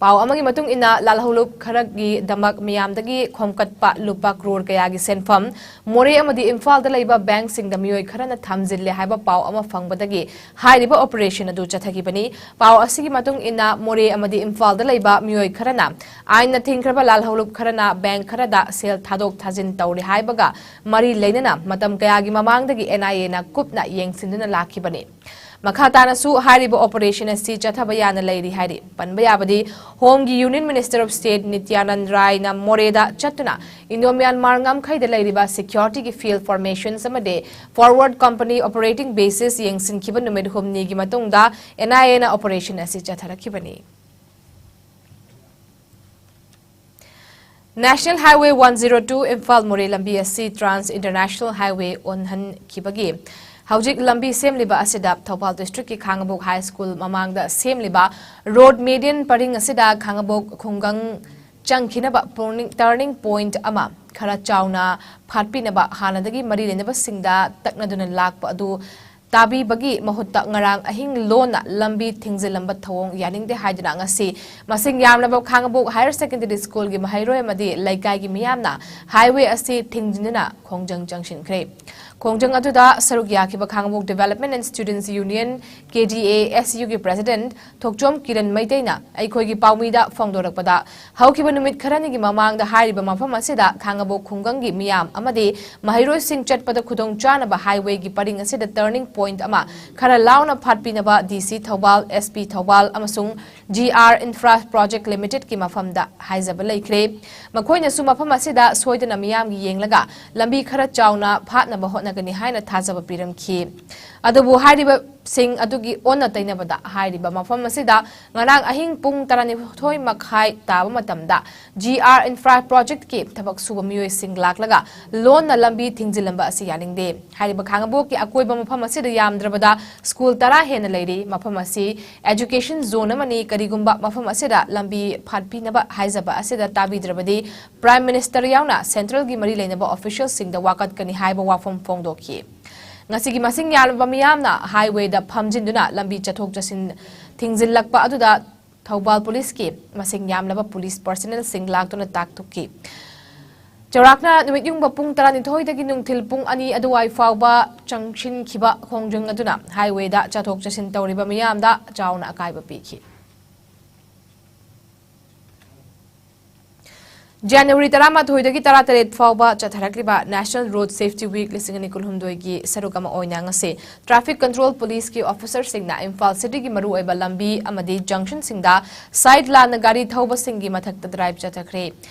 ꯄꯥꯎ ꯑꯃꯒꯤ ꯃꯇꯨꯡ ꯏꯟꯅ, ꯂꯥꯜꯍꯧꯂꯨꯞ ꯈꯔꯒꯤꯗꯃꯛ ꯃꯤꯌꯥꯝꯗꯒꯤ ꯈꯣꯝꯀꯠꯄ ꯂꯨꯄꯥ ꯀ꯭ꯔꯣꯔ ꯀꯌꯥꯒꯤ ꯁꯦꯟꯐꯝ ꯃꯣꯔꯦ ꯑꯃꯗꯤ ꯏꯝꯐꯥꯜꯗ ꯂꯩꯕ ꯕꯦꯡꯛꯁꯤꯡꯗ ꯃꯤꯑꯣꯏ ꯈꯔꯅ ꯊꯝꯖꯤꯜꯂꯦ ꯍꯥꯏꯕ ꯄꯥꯎ ꯑꯃ ꯐꯪꯕꯗꯒꯤ ꯍꯥꯏꯔꯤꯕ ꯑꯣꯄꯔꯦꯁꯟ ꯑꯗꯨ ꯆꯠꯊꯈꯤꯕꯅꯤ꯫ ꯄꯥꯎ ꯑꯁꯤꯒꯤ ꯃꯇꯨꯡ ꯏꯟꯅ, ꯃꯣꯔꯦ ꯑꯃꯗꯤ ꯏꯝꯐꯥꯜꯗ ꯂꯩꯕ ꯃꯤꯑꯣꯏ ꯈꯔꯅ ꯑꯥꯏꯟꯅ ꯊꯤꯡꯈ꯭ꯔꯕ ꯂꯥꯜꯍꯧꯂꯨꯞ ꯈꯔꯅ ꯕꯦꯡꯛ ꯈꯔꯗ ꯁꯦꯜ ꯊꯥꯗꯣꯛ ꯊꯥꯖꯤꯟ ꯇꯧꯔꯤ ꯍꯥꯏꯕꯒ ꯃꯔꯤ ꯂꯩꯅꯅ ꯃꯇꯝ ꯀꯌꯥꯒꯤ ꯃꯃꯥꯡꯗꯒꯤ ꯑꯦꯟ ꯑꯥꯏ ꯑꯦꯅ ꯀꯨꯞꯅ ꯌꯦꯡꯁꯤꯟꯗꯨꯅ ꯂꯥꯛꯈꯤꯕꯅꯤ꯫ ꯃꯈꯥ ꯇꯥꯅꯁꯨ ꯍꯥꯏꯔꯤꯕ ꯑꯣꯄꯔꯦꯁꯟ ꯑꯁꯤ ꯆꯠꯊꯕ ꯌꯥꯅ ꯂꯩꯔꯤ ꯍꯥꯏꯔꯤ꯫ ꯄꯟꯕ ꯌꯥꯕꯗꯤ, ꯍꯣꯝꯒꯤ ꯌꯨꯅꯤꯌꯟ ꯃꯤꯅꯤꯁꯇꯔ ꯑꯣꯐ ꯁ꯭ꯇꯦꯠ ꯅꯤꯇ꯭ꯌꯥꯅꯟꯗ ꯔꯥꯏꯅ ꯃꯣꯔꯦꯗ ꯆꯠꯇꯨꯅ ꯏꯟꯗꯣ ꯃ꯭ꯌꯥꯟꯃꯥꯔ ꯉꯝꯈꯩꯗ ꯂꯩꯔꯤꯕ ꯁꯦꯀ꯭ꯌꯨꯔꯤꯇꯤꯒꯤ ꯐꯤꯜꯗ ꯐꯣꯔꯃꯦꯁꯟꯁ ꯑꯃꯗꯤ ꯐꯣꯔꯋꯥꯔꯗ ꯀꯝꯄꯅꯤ ꯑꯣꯄꯔꯦꯇꯤꯡ ꯕꯦꯁꯤꯁ ꯌꯦꯡꯁꯤꯟꯈꯤꯕ ꯅꯨꯃꯤꯠ ꯍꯨꯝꯅꯤꯒꯤ ꯃꯇꯨꯡꯗ ꯑꯦꯟ ꯑꯥꯏ ꯑꯦꯅ ꯑꯣꯄꯔꯦꯁꯟ ꯑꯁꯤ ꯆꯠꯊꯔꯛꯈꯤꯕꯅꯤ꯫ National Highway one zero two Imphal ꯃꯣꯔꯦ ꯂꯝꯕꯤ ꯑꯁꯤ Trans International Highway ꯑꯣꯟꯍꯟꯈꯤꯕꯒꯤ ꯍꯧꯖꯤꯛ ꯂꯝꯕꯤ ꯁꯦꯝꯂꯤꯕ ꯑꯁꯤꯗ ꯊꯧꯕꯥꯜ ꯗꯤꯁꯇ꯭ꯔꯤꯛꯀꯤ ꯈꯥꯡꯉꯕꯣꯛ ꯍꯥꯏ ꯁ꯭ꯀꯨꯜ ꯃꯃꯥꯡꯗ ꯁꯦꯝꯂꯤꯕ ꯔꯣꯗ ꯃꯦꯗꯤꯌꯟ ꯄꯔꯤꯡ ꯑꯁꯤꯗ ꯈꯥꯡꯉꯕꯣꯛ ꯈꯨꯡꯒꯪ ꯆꯪꯈꯤꯅꯕ ꯄꯨꯔꯅꯤꯡ-, ꯇꯔꯅꯤꯡ ꯄꯣꯏꯟꯠ ꯑꯃ ꯈꯔ ꯆꯥꯎꯅ ꯐꯥꯠꯄꯤꯅꯕ ꯍꯥꯟꯅꯗꯒꯤ ꯃꯔꯤ ꯂꯩꯅꯕꯁꯤꯡꯗ ꯇꯛꯅꯗꯨꯅ ꯂꯥꯛꯄ ꯑꯗꯨ ꯇꯥꯕꯤꯕꯒꯤ ꯃꯍꯨꯠꯇ ꯉꯔꯥꯡ ꯑꯍꯤꯡ ꯂꯣꯟꯅ ꯂꯝꯕꯤ ꯊꯤꯡꯖꯤꯜꯂꯝꯕ ꯊꯧꯑꯣꯡ ꯌꯥꯅꯤꯡꯗꯦ ꯍꯥꯏꯗꯨꯅ ꯉꯁꯤ ꯃꯁꯤꯡ ꯌꯥꯝꯂꯕ ꯈꯥꯡꯉꯕꯣꯛ ꯍꯥꯌꯔ ꯁꯦꯀꯦꯟꯗꯔꯤ ꯁ꯭ꯀꯨꯜꯒꯤ ꯃꯍꯩꯔꯣꯏ ꯑꯃꯗꯤ ꯂꯩꯀꯥꯏꯒꯤ ꯃꯤꯌꯥꯝꯅ ꯍꯥꯏꯋꯦ ꯑꯁꯤ ꯊꯤꯡꯖꯤꯟꯗꯨꯅ ꯈꯣꯡꯖꯪ ꯆꯪꯁꯤꯟꯈ꯭ꯔꯦ꯫ ꯈꯣꯡꯖꯪ ꯑꯗꯨꯗ ꯁꯔꯨꯛ ꯌꯥꯈꯤꯕ ꯈꯥꯡꯉꯕꯣꯛ Development and Students Union, K D A S U ꯒꯤ president ꯊꯣꯛꯆꯣꯝ ꯀꯤꯔꯟ ꯃꯩꯇꯩꯅ ꯑꯩꯈꯣꯏꯒꯤ ꯄꯥꯎꯃꯤꯗ ꯐꯣꯡꯗꯣꯔꯛꯄꯗ, ꯍꯧꯈꯤꯕ ꯅꯨꯃꯤꯠ ꯈꯔꯅꯤꯒꯤ ꯃꯃꯥꯡꯗ ꯍꯥꯏꯔꯤꯕ ꯃꯐꯝ ꯑꯁꯤꯗ ꯈꯥꯡꯉꯕꯣꯛ ꯈꯨꯡꯒꯪꯒꯤ ꯃꯤꯌꯥꯝ ꯑꯃꯗꯤ ꯃꯍꯩꯔꯣꯏꯁꯤꯡ ꯆꯠꯄꯗ ꯈꯨꯗꯣꯡ ꯆꯥꯅꯕ ꯍꯥꯏꯋꯦꯒꯤ ꯄꯔꯤꯡ ꯑꯁꯤꯗ ꯇꯔꯅꯤꯡ ꯄꯣꯏꯟꯠ ꯑꯃ ꯈꯔ ꯂꯥꯎꯅ ꯐꯥꯠꯄꯤꯅꯕ D C Thoubal, S P Thoubal ꯑꯃꯁꯨꯡ G R Infra Project Limitedꯀꯤ ꯃꯐꯝꯗ ꯍꯥꯏꯖꯕ ꯂꯩꯈ꯭ꯔꯦ꯫ ꯃꯈꯣꯏꯅꯁꯨ ꯃꯐꯝ ꯑꯁꯤꯗ ꯁꯣꯏꯗꯅ ꯃꯤꯌꯥꯝꯒꯤ ꯌꯦꯡꯂꯒ ꯂꯝꯕꯤ ꯈꯔ ꯆꯥꯎꯅ ꯐꯥꯠꯅꯕ ꯍꯣꯠꯅꯒꯅꯤ ꯍꯥꯏꯅ ꯊꯥꯖꯕ ꯄꯤꯔꯝꯈꯤ꯫ ꯑꯗꯨꯕꯨ ꯍꯥꯏꯔꯤꯕꯁꯤꯡ ꯑꯗꯨꯒꯤ ꯑꯣꯟꯅ ꯇꯩꯅꯕꯗ, ꯍꯥꯏꯔꯤꯕ ꯃꯐꯝ ꯑꯁꯤꯗ ꯉꯔꯥꯡ ꯑꯍꯤꯡ ꯄꯨꯡ ꯇꯔꯥꯅꯤꯊꯣꯏ ꯃꯈꯥꯏ ꯇꯥꯕ ꯃꯇꯝꯗ G R Infra Projectꯀꯤ ꯊꯕꯛ ꯁꯨꯕ ꯃꯤꯑꯣꯏꯁꯤꯡ ꯂꯥꯛꯂꯒ ꯂꯣꯟꯅ ꯂꯝꯕꯤ ꯊꯤꯡꯖꯤꯜꯂꯝꯕ ꯑꯁꯤ ꯌꯥꯅꯤꯡꯗꯦ꯫ ꯍꯥꯏꯔꯤꯕ ꯈꯥꯡꯉꯕꯣꯛꯀꯤ ꯑꯀꯣꯏꯕ ꯃꯐꯝ ꯑꯁꯤꯗ ꯌꯥꯝꯗ꯭ꯔꯕꯗ ꯁ꯭ꯀꯨꯜ ꯇꯔꯥ ꯍꯦꯟꯅ ꯂꯩꯔꯤ꯫ ꯃꯐꯝ ꯑꯁꯤ education zone ꯑꯃꯅꯤ꯫ ꯀꯔꯤꯒꯨꯝꯕ ꯃꯐꯝ ꯑꯁꯤꯗ ꯂꯝꯕꯤ ꯐꯥꯠꯄꯤꯅꯕ ꯍꯥꯏꯖꯕ ꯑꯁꯤꯗ ꯇꯥꯕꯤꯗ꯭ꯔꯕꯗꯤ Prime Minister ꯌꯥꯎꯅ centralꯒꯤ ꯃꯔꯤ ꯂꯩꯅꯕ officialꯁꯤꯡꯗ ꯋꯥꯀꯠꯀꯅꯤ ꯍꯥꯏꯕ ꯋꯥꯐꯝ ꯐꯣꯡꯗꯣꯛꯈꯤ꯫ ꯉꯁꯤꯒꯤ ꯃꯁꯤꯡ ꯌꯥꯝꯂꯕ ꯃꯤꯌꯥꯝꯅ highwayꯗ ꯐꯝꯖꯤꯟꯗꯨꯅ ꯂꯝꯕꯤ ꯆꯠꯊꯣꯛ ꯆꯠꯁꯤꯟ ꯊꯤꯡꯖꯤꯜꯂꯛꯄ ꯑꯗꯨꯗ ꯊꯧꯕꯥꯜ policeꯀꯤ ꯃꯁꯤꯡ ꯌꯥꯝꯂꯕ police personnelꯁꯤꯡ ꯂꯥꯛꯇꯨꯅ ꯇꯥꯛꯊꯣꯛꯈꯤ꯫ ꯆꯥꯎꯔꯥꯛꯅ ꯅꯨꯃꯤꯠ ꯌꯨꯡꯕ ꯄꯨꯡ ꯇꯔꯥꯅꯤꯊꯣꯏꯗꯒꯤ ꯅꯨꯡꯊꯤꯜ ꯄꯨꯡ ꯑꯅꯤ ꯑꯗꯨꯋꯥꯏ ꯐꯥꯎꯕ ꯆꯪꯁꯤꯟꯈꯤꯕ ꯈꯣꯡꯖꯪ ꯑꯗꯨꯅ highwayꯗ ꯆꯠꯊꯣꯛ ꯆꯠꯁꯤꯟ ꯇꯧꯔꯤꯕ ꯃꯤꯌꯥꯝꯗ ꯆꯥꯎꯅ ꯑꯀꯥꯏꯕ ꯄꯤꯈꯤ꯫ January ꯇꯔꯥꯃꯥꯊꯣꯏꯗꯒꯤ ꯇꯔꯥꯇꯔꯦꯠ ꯐꯥꯎꯕ ꯆꯠꯊꯔꯛꯂꯤꯕ National Road Safety Week ꯂꯤꯁꯤꯡ ꯑꯅꯤ ꯀꯨꯟꯍꯨꯝꯗꯣꯏꯒꯤ ꯁꯔꯨꯛ ꯑꯃ ꯑꯣꯏꯅ ꯉꯁꯤ Traffic Control Policeꯀꯤ officerꯁꯤꯡꯅ ꯏꯝꯐꯥꯜ cityꯒꯤ ꯃꯔꯨꯑꯣꯏꯕ ꯂꯝꯕꯤ ꯑꯃꯗꯤ junctionꯁꯤꯡꯗ side ꯂꯥꯟꯅ ꯒꯥꯔꯤ ꯊꯧꯕꯁꯤꯡꯒꯤ ꯃꯊꯛꯇ drive ꯆꯠꯊꯈ꯭ꯔꯦ꯫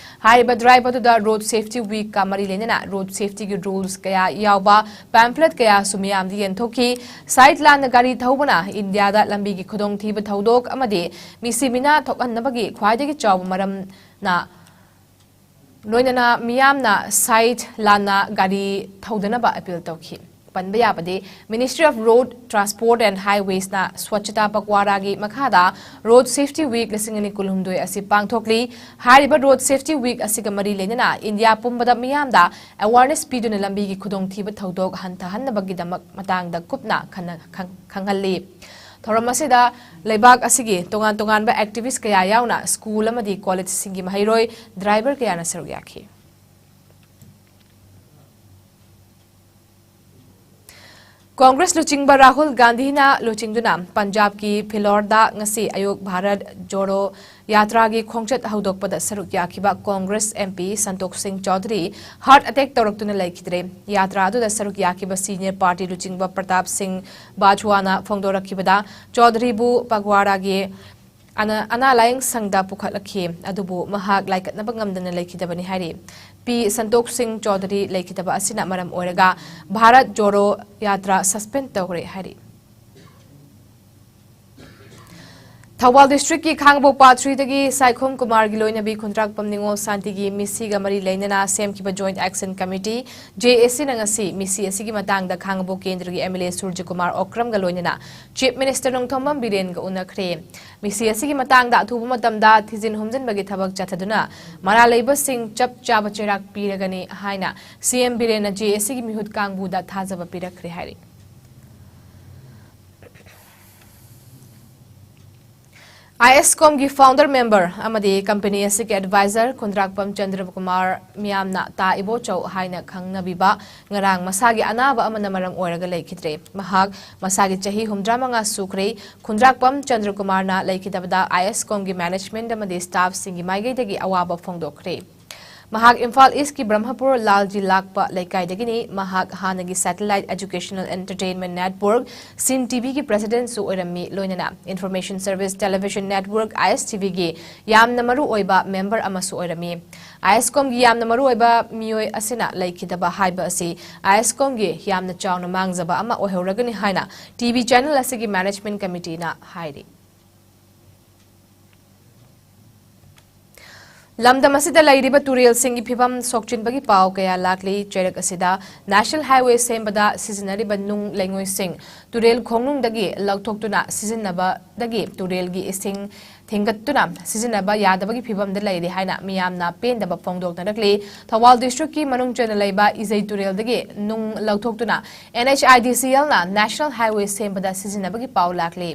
ꯍꯥꯏꯔꯤꯕ drive ꯑꯗꯨꯗ Road Safety Weekꯀ ꯃꯔꯤ ꯂꯩꯅꯅ road safetyꯒꯤ rules ꯀꯌꯥ ꯌꯥꯎꯕ pamphlet ꯀꯌꯥꯁꯨ ꯃꯤꯌꯥꯝꯗ ꯌꯦꯟꯊꯣꯛꯈꯤ꯫ Side ꯂꯥꯟꯅ ꯒꯥꯔꯤ ꯊꯧꯕꯅ ꯏꯟꯗꯤꯌꯥꯗ ꯂꯝꯕꯤꯒꯤ ꯈꯨꯗꯣꯡꯊꯤꯕ ꯊꯧꯗꯣꯛ ꯑꯃꯗꯤ ꯃꯤꯁꯤ ꯃꯤꯅꯥ ꯊꯣꯛꯍꯟꯅꯕꯒꯤ ꯈ꯭ꯋꯥꯏꯗꯒꯤ ꯆꯥꯎꯕ ꯃꯔꯝꯅ ꯂꯣꯏꯅꯅ ꯃꯤꯌꯥꯝꯅ side ꯂꯥꯟꯅ ꯒꯥꯔꯤ ꯊꯧꯗꯅꯕ appeal ꯇꯧꯈꯤ꯫ ꯄꯟꯕ ꯌꯥꯕꯗꯤ, Ministry of Road Transport and Highwaysꯅ Swachhata Pakhwadaꯒꯤ ꯃꯈꯥꯗ Road Safety Week ꯂꯤꯁꯤꯡ ꯑꯅꯤ ꯀꯨꯟꯍꯨꯝꯗꯣꯏ ꯑꯁꯤ ꯄꯥꯡꯊꯣꯛꯂꯤ꯫ ꯍꯥꯏꯔꯤꯕ Road Safety Week ꯑꯁꯤꯒ ꯃꯔꯤ ꯂꯩꯅꯅ ꯏꯟꯗꯤꯌꯥ ꯄꯨꯝꯕꯗ ꯃꯤꯌꯥꯝꯗ awareness ꯄꯤꯗꯨꯅ ꯂꯝꯕꯤꯒꯤ ꯈꯨꯗꯣꯡꯊꯤꯕ ꯊꯧꯗꯣꯛ ꯍꯟꯊꯍꯟꯅꯕꯒꯤꯗꯃꯛ ꯃꯇꯥꯡꯗ ꯀꯨꯞꯅ ꯈꯟꯅ-, ꯈꯪ-, ꯈꯪꯍꯜꯂꯤ꯫ ꯊꯧꯔꯝ ꯑꯁꯤꯗ ꯂꯩꯕꯥꯛ ꯑꯁꯤꯒꯤ ꯇꯣꯉꯥꯟ ꯇꯣꯉꯥꯟꯕ activist ꯀꯌꯥ ꯌꯥꯎꯅ school ꯑꯃꯗꯤ collegeꯁꯤꯡꯒꯤ ꯃꯍꯩꯔꯣꯏ, driver ꯀꯌꯥꯅ ꯁꯔꯨꯛ ꯌꯥꯈꯤ꯫ Congress ꯂꯨꯆꯤꯡꯕ ꯔꯥꯍꯨꯜ ꯒꯥꯟꯙꯤꯅ ꯂꯨꯆꯤꯡꯗꯨꯅ ꯄꯟꯖꯥꯕꯀꯤ ꯐꯤꯂꯣꯔꯗ ꯉꯁꯤ ꯑꯌꯨꯛ ꯚꯥꯔꯠ ꯖꯣꯔꯣ ꯌꯥꯇ꯭ꯔꯥꯒꯤ ꯈꯣꯡꯆꯠ ꯍꯧꯗꯣꯛꯄꯗ ꯁꯔꯨꯛ ꯌꯥꯈꯤꯕ Congress MP ꯁꯟꯇꯣꯛ ꯁꯤꯡ ꯆꯧꯙꯨꯔꯤ heart attack ꯇꯧꯔꯛꯇꯨꯅ ꯂꯩꯈꯤꯗ꯭ꯔꯦ꯫ ꯌꯥꯇ꯭ꯔꯥ ꯑꯗꯨꯗ ꯁꯔꯨꯛ ꯌꯥꯈꯤꯕ senior party ꯂꯨꯆꯤꯡꯕ ꯄ꯭ꯔꯇꯥꯞ ꯁꯤꯡ ꯕꯥꯖꯋꯥꯅ ꯐꯣꯡꯗꯣꯔꯛꯈꯤꯕꯗ, ꯆꯧꯙꯨꯔꯤꯕꯨ ꯄꯒ꯭ꯋꯥꯔꯥꯒꯤ ꯑꯅꯥ-, ꯑꯅꯥ ꯂꯥꯌꯦꯡ ꯁꯪꯗ ꯄꯨꯈꯠꯂꯛꯈꯤ, ꯑꯗꯨꯕꯨ ꯃꯍꯥꯛ ꯂꯥꯏꯀꯠꯅꯕ ꯉꯝꯗꯅ ꯂꯩꯈꯤꯗꯕꯅꯤ ꯍꯥꯏꯔꯤ꯫ ꯄꯤ ꯁꯟꯇꯣꯛ ꯁꯤꯡ ꯆꯧꯙꯨꯔꯤ ꯂꯩꯈꯤꯗꯕ ꯑꯁꯤꯅ ꯃꯔꯝ ꯑꯣꯏꯔꯒ ꯚꯥꯔꯠ ꯖꯣꯔꯣ ꯌꯥꯇ꯭ꯔꯥ suspend ꯇꯧꯈ꯭ꯔꯦ ꯍꯥꯏꯔꯤ꯫ ꯊꯧꯕꯥꯜ ꯗꯤꯁꯇ꯭ꯔꯤꯛꯀꯤ ꯈꯥꯡꯉꯕꯣꯛ ꯄꯥꯠ ꯊ꯭ꯔꯤꯗꯒꯤ ꯁꯥꯏꯈꯣꯝ ꯀꯨꯃꯥꯔꯒꯤ ꯂꯣꯏꯅꯕꯤ ꯈꯨꯟꯗ꯭ꯔꯥꯛꯄꯝ ꯅꯤꯉꯣꯜ ꯁꯥꯟꯇꯤꯒꯤ ꯃꯤꯁꯤꯒ ꯃꯔꯤ ꯂꯩꯅꯅ ꯁꯦꯝꯈꯤꯕ ꯖꯣꯏꯟꯠ ꯑꯦꯛꯁꯟ ꯀꯃꯤꯇꯤ, ꯖꯦ ꯑꯦ ꯁꯤꯅ ꯉꯁꯤ ꯃꯤꯁꯤ ꯑꯁꯤꯒꯤ ꯃꯇꯥꯡꯗ ꯈꯥꯡꯉꯕꯣꯛ ꯀꯦꯟꯗ꯭ꯔꯒꯤ ꯑꯦꯝ ꯑꯦꯜ ꯑꯦ ꯁꯨꯔꯖꯤꯀꯨꯃꯥꯔ ꯑꯣꯀ꯭ꯔꯝꯒ ꯂꯣꯏꯅꯅ ꯆꯤꯐ ꯃꯤꯅꯤꯁꯇꯔ ꯅꯣꯡꯊꯣꯝꯕꯝ ꯕꯤꯔꯦꯟꯒ ꯎꯅꯈ꯭ꯔꯦ꯫ ꯃꯤꯁꯤ ꯑꯁꯤꯒꯤ ꯃꯇꯥꯡꯗ ꯑꯊꯨꯕ ꯃꯇꯝꯗ ꯊꯤꯖꯤꯟ ꯍꯨꯝꯖꯤꯟꯕꯒꯤ ꯊꯕꯛ ꯆꯠꯊꯗꯨꯅ ꯃꯔꯥꯜ ꯂꯩꯕꯁꯤꯡ ꯆꯞ ꯆꯥꯕ ꯆꯩꯔꯥꯛ ꯄꯤꯔꯒꯅꯤ ꯍꯥꯏꯅ ꯁꯤ ꯑꯦꯝ ꯕꯤꯔꯦꯟꯅ ꯖꯦ ꯑꯦ ꯁꯤꯒꯤ ꯃꯤꯍꯨꯠ ꯀꯥꯡꯕꯨꯗ ꯊꯥꯖꯕ ꯄꯤꯔꯛꯈ꯭ꯔꯦ ꯍꯥꯏꯔꯤ꯫ ꯑꯥꯏ ꯑꯦꯁ ꯀꯣꯝꯒꯤ ꯐꯥꯎꯟꯗꯔ ꯃꯦꯝꯕꯔ ꯑꯃꯗꯤ ꯀꯝꯄꯦꯅꯤ ꯑꯁꯤꯒꯤ ꯑꯦꯗꯚꯥꯏꯖꯔ ꯈꯨꯟꯗ꯭ꯔꯥꯛꯄꯝ ꯆꯟꯗ꯭ꯔꯀꯨꯃꯥꯔ, ꯃꯤꯌꯥꯝꯅ ꯇꯥ ꯏꯕꯣꯆꯧ ꯍꯥꯏꯅ ꯈꯪꯅꯕꯤꯕ, ꯉꯔꯥꯡ ꯃꯁꯥꯒꯤ ꯑꯅꯥꯕ ꯑꯃꯅ ꯃꯔꯝ ꯑꯣꯏꯔꯒ ꯂꯩꯈꯤꯗ꯭ꯔꯦ꯫ ꯃꯍꯥꯛ ꯃꯁꯥꯒꯤ ꯆꯍꯤ ꯍꯨꯝꯗ꯭ꯔꯥ ꯃꯉꯥ ꯁꯨꯈ꯭ꯔꯦ꯫ ꯈꯨꯟꯗ꯭ꯔꯥꯛꯄꯝ ꯆꯟꯗ꯭ꯔꯀꯨꯃꯥꯔꯅ ꯂꯩꯈꯤꯗꯕꯗ ꯑꯥꯏ ꯑꯦꯁ ꯀꯣꯝꯒꯤ ꯃꯦꯅꯦꯖꯃꯦꯟꯠ ꯑꯃꯗꯤ ꯁ꯭ꯇꯥꯐꯁꯤꯡꯒꯤ ꯃꯥꯏꯀꯩꯗꯒꯤ ꯑꯋꯥꯕ ꯐꯣꯡꯗꯣꯛꯈ꯭ꯔꯦ꯫ ꯃꯍꯥꯛ ꯏꯝꯐꯥꯜ ꯏꯁ꯭ꯠꯀꯤ ꯕ꯭ꯔꯍꯃꯄꯨꯔ ꯂꯥꯜꯖꯤ ꯂꯥꯛꯄ ꯂꯩꯀꯥꯏꯗꯒꯤꯅꯤ꯫ ꯃꯍꯥꯛ ꯍꯥꯟꯅꯒꯤ ꯁꯦꯇꯦꯂꯥꯏꯠ ꯑꯦꯖꯨꯀꯦꯁꯅꯦꯜ ꯑꯦꯟꯇꯔꯇꯦꯟꯃꯦꯟꯠ ꯅꯦꯠꯋꯥꯔꯛ, ꯁꯤꯟ ꯇꯤ ꯚꯤꯒꯤ ꯄ꯭ꯔꯦꯁꯤꯗꯦꯟꯠꯁꯨ ꯑꯣꯏꯔꯝꯃꯤ꯫ ꯂꯣꯏꯅꯅ ꯏꯟꯐꯣꯔꯃꯦꯁꯟ ꯁꯔꯚꯤꯁ ꯇꯦꯂꯤꯚꯤꯖꯟ ꯅꯦꯠꯋꯥꯔꯛ, ꯑꯥꯏ ꯑꯦꯁ ꯇꯤ ꯚꯤꯒꯤ ꯌꯥꯝꯅ ꯃꯔꯨ ꯑꯣꯏꯕ ꯃꯦꯝꯕꯔ ꯑꯃꯁꯨ ꯑꯣꯏꯔꯝꯃꯤ꯫ ꯑꯥꯏ ꯑꯦꯁ ꯀꯣꯝꯒꯤ ꯌꯥꯝꯅ ꯃꯔꯨ ꯑꯣꯏꯕ ꯃꯤꯑꯣꯏ ꯑꯁꯤꯅ ꯂꯩꯈꯤꯗꯕ ꯍꯥꯏꯕ ꯑꯁꯤ ꯑꯥꯏ ꯑꯦꯁ ꯀꯣꯝꯒꯤ ꯌꯥꯝꯅ ꯆꯥꯎꯅ ꯃꯥꯡꯖꯕ ꯑꯃ ꯑꯣꯏꯍꯧꯔꯒꯅꯤ ꯍꯥꯏꯅ ꯇꯤ ꯚꯤ ꯆꯦꯅꯦꯜ ꯑꯁꯤꯒꯤ ꯃꯦꯅꯦꯖꯃꯦꯟꯠ ꯀꯃꯤꯇꯤꯅ ꯍꯥꯏꯔꯤ꯫ ꯂꯝꯗꯝ ꯑꯁꯤꯗ ꯂꯩꯔꯤꯕ ꯇꯨꯔꯦꯜꯁꯤꯡꯒꯤ ꯐꯤꯚꯝ ꯁꯣꯛꯆꯤꯟꯕꯒꯤ ꯄꯥꯎ ꯀꯌꯥ ꯂꯥꯛꯂꯤ꯫ ꯆꯩꯔꯛ ꯑꯁꯤꯗ ꯅꯦꯁꯅꯦꯜ ꯍꯥꯏꯋꯦ ꯁꯦꯝꯕꯗ ꯁꯤꯖꯤꯟꯅꯔꯤꯕ ꯅꯨꯡ ꯂꯩꯉꯣꯏꯁꯤꯡ ꯇꯨꯔꯦꯜ ꯈꯣꯡꯅꯨꯡꯗꯒꯤ ꯂꯧꯊꯣꯛꯇꯨꯅ ꯁꯤꯖꯤꯟꯅꯕꯗꯒꯤ ꯇꯨꯔꯦꯜꯒꯤ ꯏꯁꯤꯡ ꯊꯦꯡꯒꯠꯇꯨꯅ ꯁꯤꯖꯤꯟꯅꯕ ꯌꯥꯗꯕꯒꯤ ꯐꯤꯚꯝꯗ ꯂꯩꯔꯦ ꯍꯥꯏꯅ ꯃꯤꯌꯥꯝꯅ ꯄꯦꯟꯗꯕ ꯐꯣꯡꯗꯣꯛꯅꯔꯛꯂꯤ꯫ ꯊꯧꯕꯥꯜ ꯗꯤꯁꯇ꯭ꯔꯤꯛꯀꯤ ꯃꯅꯨꯡ ꯆꯟꯅ ꯂꯩꯕ ꯏꯖꯩ ꯇꯨꯔꯦꯜꯗꯒꯤ ꯅꯨꯡ ꯂꯧꯊꯣꯛꯇꯨꯅ ꯑꯦꯟ ꯑꯩꯆ ꯑꯥꯏ ꯗꯤ ꯁꯤ ꯑꯦꯜꯅ ꯅꯦꯁꯅꯦꯜ ꯍꯥꯏꯋꯦ ꯁꯦꯝꯕꯗ ꯁꯤꯖꯤꯟꯅꯕꯒꯤ ꯄꯥꯎ ꯂꯥꯛꯂꯤ꯫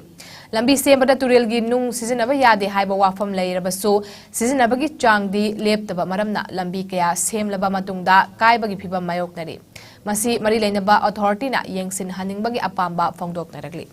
ꯂꯝꯕꯤ ꯁꯦꯝꯕꯗ ꯇꯨꯔꯦꯜꯒꯤ ꯅꯨꯡ ꯁꯤꯖꯤꯟꯅꯕ ꯌꯥꯗꯦ ꯍꯥꯏꯕ ꯋꯥꯐꯝ ꯂꯩꯔꯕꯁꯨ, ꯁꯤꯖꯤꯟꯅꯕꯒꯤ ꯆꯥꯡꯗꯤ ꯂꯦꯞꯇꯕ ꯃꯔꯝꯅ ꯂꯝꯕꯤ ꯀꯌꯥ ꯁꯦꯝꯂꯕ ꯃꯇꯨꯡꯗ ꯀꯥꯏꯕꯒꯤ ꯐꯤꯚꯝ ꯃꯥꯌꯣꯛꯅꯔꯤ꯫ ꯃꯁꯤ ꯃꯔꯤ ꯂꯩꯅꯕ ꯑꯣꯊꯣꯔꯤꯇꯤꯅ ꯌꯦꯡꯁꯤꯟꯍꯟꯅꯤꯡꯕꯒꯤ ꯑꯄꯥꯝꯕ ꯐꯣꯡꯗꯣꯛꯅꯔꯛꯂꯤ꯫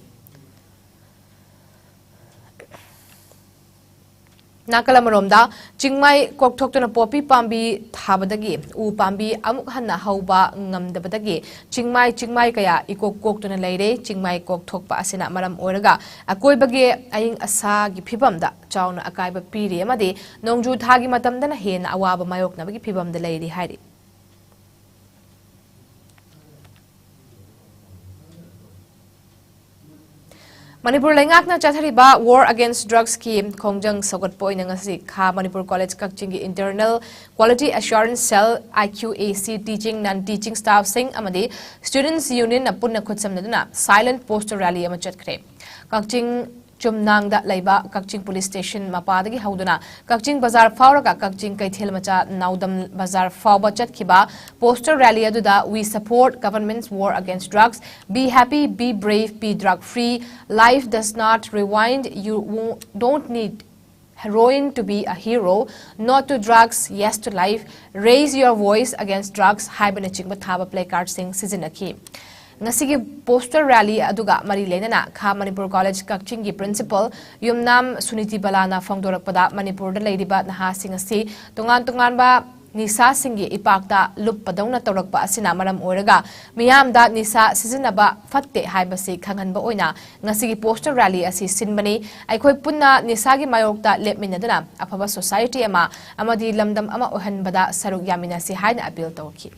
ꯅꯥꯀꯜ ꯑꯃꯔꯣꯝꯗ, ꯆꯤꯡꯃꯥꯏ ꯀꯣꯛꯊꯣꯛꯇꯨꯅ ꯄꯣꯄꯤ ꯄꯥꯝꯕꯤ ꯊꯥꯕꯗꯒꯤ ꯎ ꯄꯥꯝꯕꯤ ꯑꯃꯨꯛ ꯍꯟꯅ ꯍꯧꯕ ꯉꯝꯗꯕꯗꯒꯤ ꯆꯤꯡꯃꯥꯏ, ꯆꯤꯡꯃꯥꯏ ꯀꯌꯥ ꯏꯀꯣꯛ ꯀꯣꯛꯇꯨꯅ ꯂꯩꯔꯦ꯫ ꯆꯤꯡꯃꯥꯏ ꯀꯣꯛꯊꯣꯛꯄ ꯑꯁꯤꯅ ꯃꯔꯝ ꯑꯣꯏꯔꯒ ꯑꯀꯣꯏꯕꯒꯤ ꯑꯏꯪ ꯑꯁꯥꯒꯤ ꯐꯤꯕꯝꯗ ꯆꯥꯎꯅ ꯑꯀꯥꯏꯕ ꯄꯤꯔꯤ ꯑꯃꯗꯤ ꯅꯣꯡꯖꯨ ꯊꯥꯒꯤ ꯃꯇꯝꯗꯅ ꯍꯦꯟꯅ ꯑꯋꯥꯕ ꯃꯥꯌꯣꯛꯅꯕꯒꯤ ꯐꯤꯕꯝꯗ ꯂꯩꯔꯤ ꯍꯥꯏꯔꯤ꯫ ꯃꯅꯤꯄꯨꯔ ꯂꯩꯉꯥꯛꯅ ꯆꯠꯊꯔꯤꯕ War Against Drugsꯀꯤ ꯈꯣꯡꯖꯪ ꯁꯧꯒꯠꯄ ꯑꯣꯏꯅ ꯉꯁꯤ ꯈꯥ ꯃꯅꯤꯄꯨꯔ ꯀꯣꯂꯦꯖ ꯀꯛꯆꯤꯡꯒꯤ Internal Quality Assurance Cell, I Q A C, teaching, non teaching staffꯁꯤꯡ ꯑꯃꯗꯤ Students Unionꯅ ꯄꯨꯟꯅ ꯈꯨꯠꯁꯝꯅꯗꯨꯅ silent poster rally ꯑꯃ ꯆꯠꯈ꯭ꯔꯦ꯫ ꯀꯛꯆꯤꯡ ꯆꯨꯝꯅꯥꯡꯗ ꯂꯩꯕ ꯀꯛꯆꯤꯡ Police Station ꯃꯄꯥꯗꯒꯤ ꯍꯧꯗꯨꯅ ꯀꯛꯆꯤꯡ ꯕꯖꯥꯔ ꯐꯥꯎꯔꯒ ꯀꯛꯆꯤꯡ ꯀꯩꯊꯦꯜ ꯃꯆꯥ ꯅꯥꯎꯗꯝ ꯕꯖꯥꯔ ꯐꯥꯎꯕ ꯆꯠꯈꯤꯕ poster rally ꯑꯗꯨꯗ "We support government's war against drugs, be happy, be brave, be drug free, life does not rewind, you wo- don't need heroin to be a hero, no to drugs, yes to life, raise your voice against drugs" ꯍꯥꯏꯕꯅꯆꯤꯡꯕ ꯊꯥꯕ placardꯁꯤꯡ ꯁꯤꯖꯤꯟꯅꯈꯤ꯫ ꯉꯁꯤꯒꯤ poster rally ꯑꯗꯨꯒ ꯃꯔꯤ ꯂꯩꯅꯅ ꯈꯥ Manipur college ꯀꯛꯆꯤꯡꯒꯤ Principal ꯌꯨꯝꯅꯥꯝ ꯁꯨꯅꯤꯇꯤ ꯕꯂꯥꯅ ꯐꯣꯡꯗꯣꯔꯛꯄꯗ, ꯃꯅꯤꯄꯨꯔꯗ ꯂꯩꯔꯤꯕ ꯅꯍꯥꯁꯤꯡ ꯑꯁꯤ ꯇꯣꯉꯥꯟ ꯇꯣꯉꯥꯟꯕ ꯅꯤꯁꯥꯁꯤꯡꯒꯤ ꯏꯄꯥꯛꯇ ꯂꯨꯞꯄꯗꯧꯅ ꯇꯧꯔꯛꯄ ꯑꯁꯤꯅ ꯃꯔꯝ ꯑꯣꯏꯔꯒ ꯃꯤꯌꯥꯝꯗ ꯅꯤꯁꯥ ꯁꯤꯖꯤꯟꯅꯕ ꯐꯠꯇꯦ ꯍꯥꯏꯕꯁꯤ ꯈꯪꯍꯟꯕ ꯑꯣꯏꯅ ꯉꯁꯤꯒꯤ poster rally ꯑꯁꯤ ꯁꯤꯟꯕꯅꯤ꯫ ꯑꯩꯈꯣꯏ ꯄꯨꯟꯅ ꯅꯤꯁꯥꯒꯤ ꯃꯥꯌꯣꯛꯇ ꯂꯦꯞꯃꯤꯟꯅꯗꯨꯅ ꯑꯐꯕ society ꯑꯃ ꯑꯃꯗꯤ ꯂꯝꯗꯝ ꯑꯃ ꯑꯣꯏꯍꯟꯕꯗ ꯁꯔꯨꯛ ꯌꯥꯃꯤꯟꯅꯁꯤ ꯍꯥꯏꯅ appeal ꯇꯧꯈꯤ꯫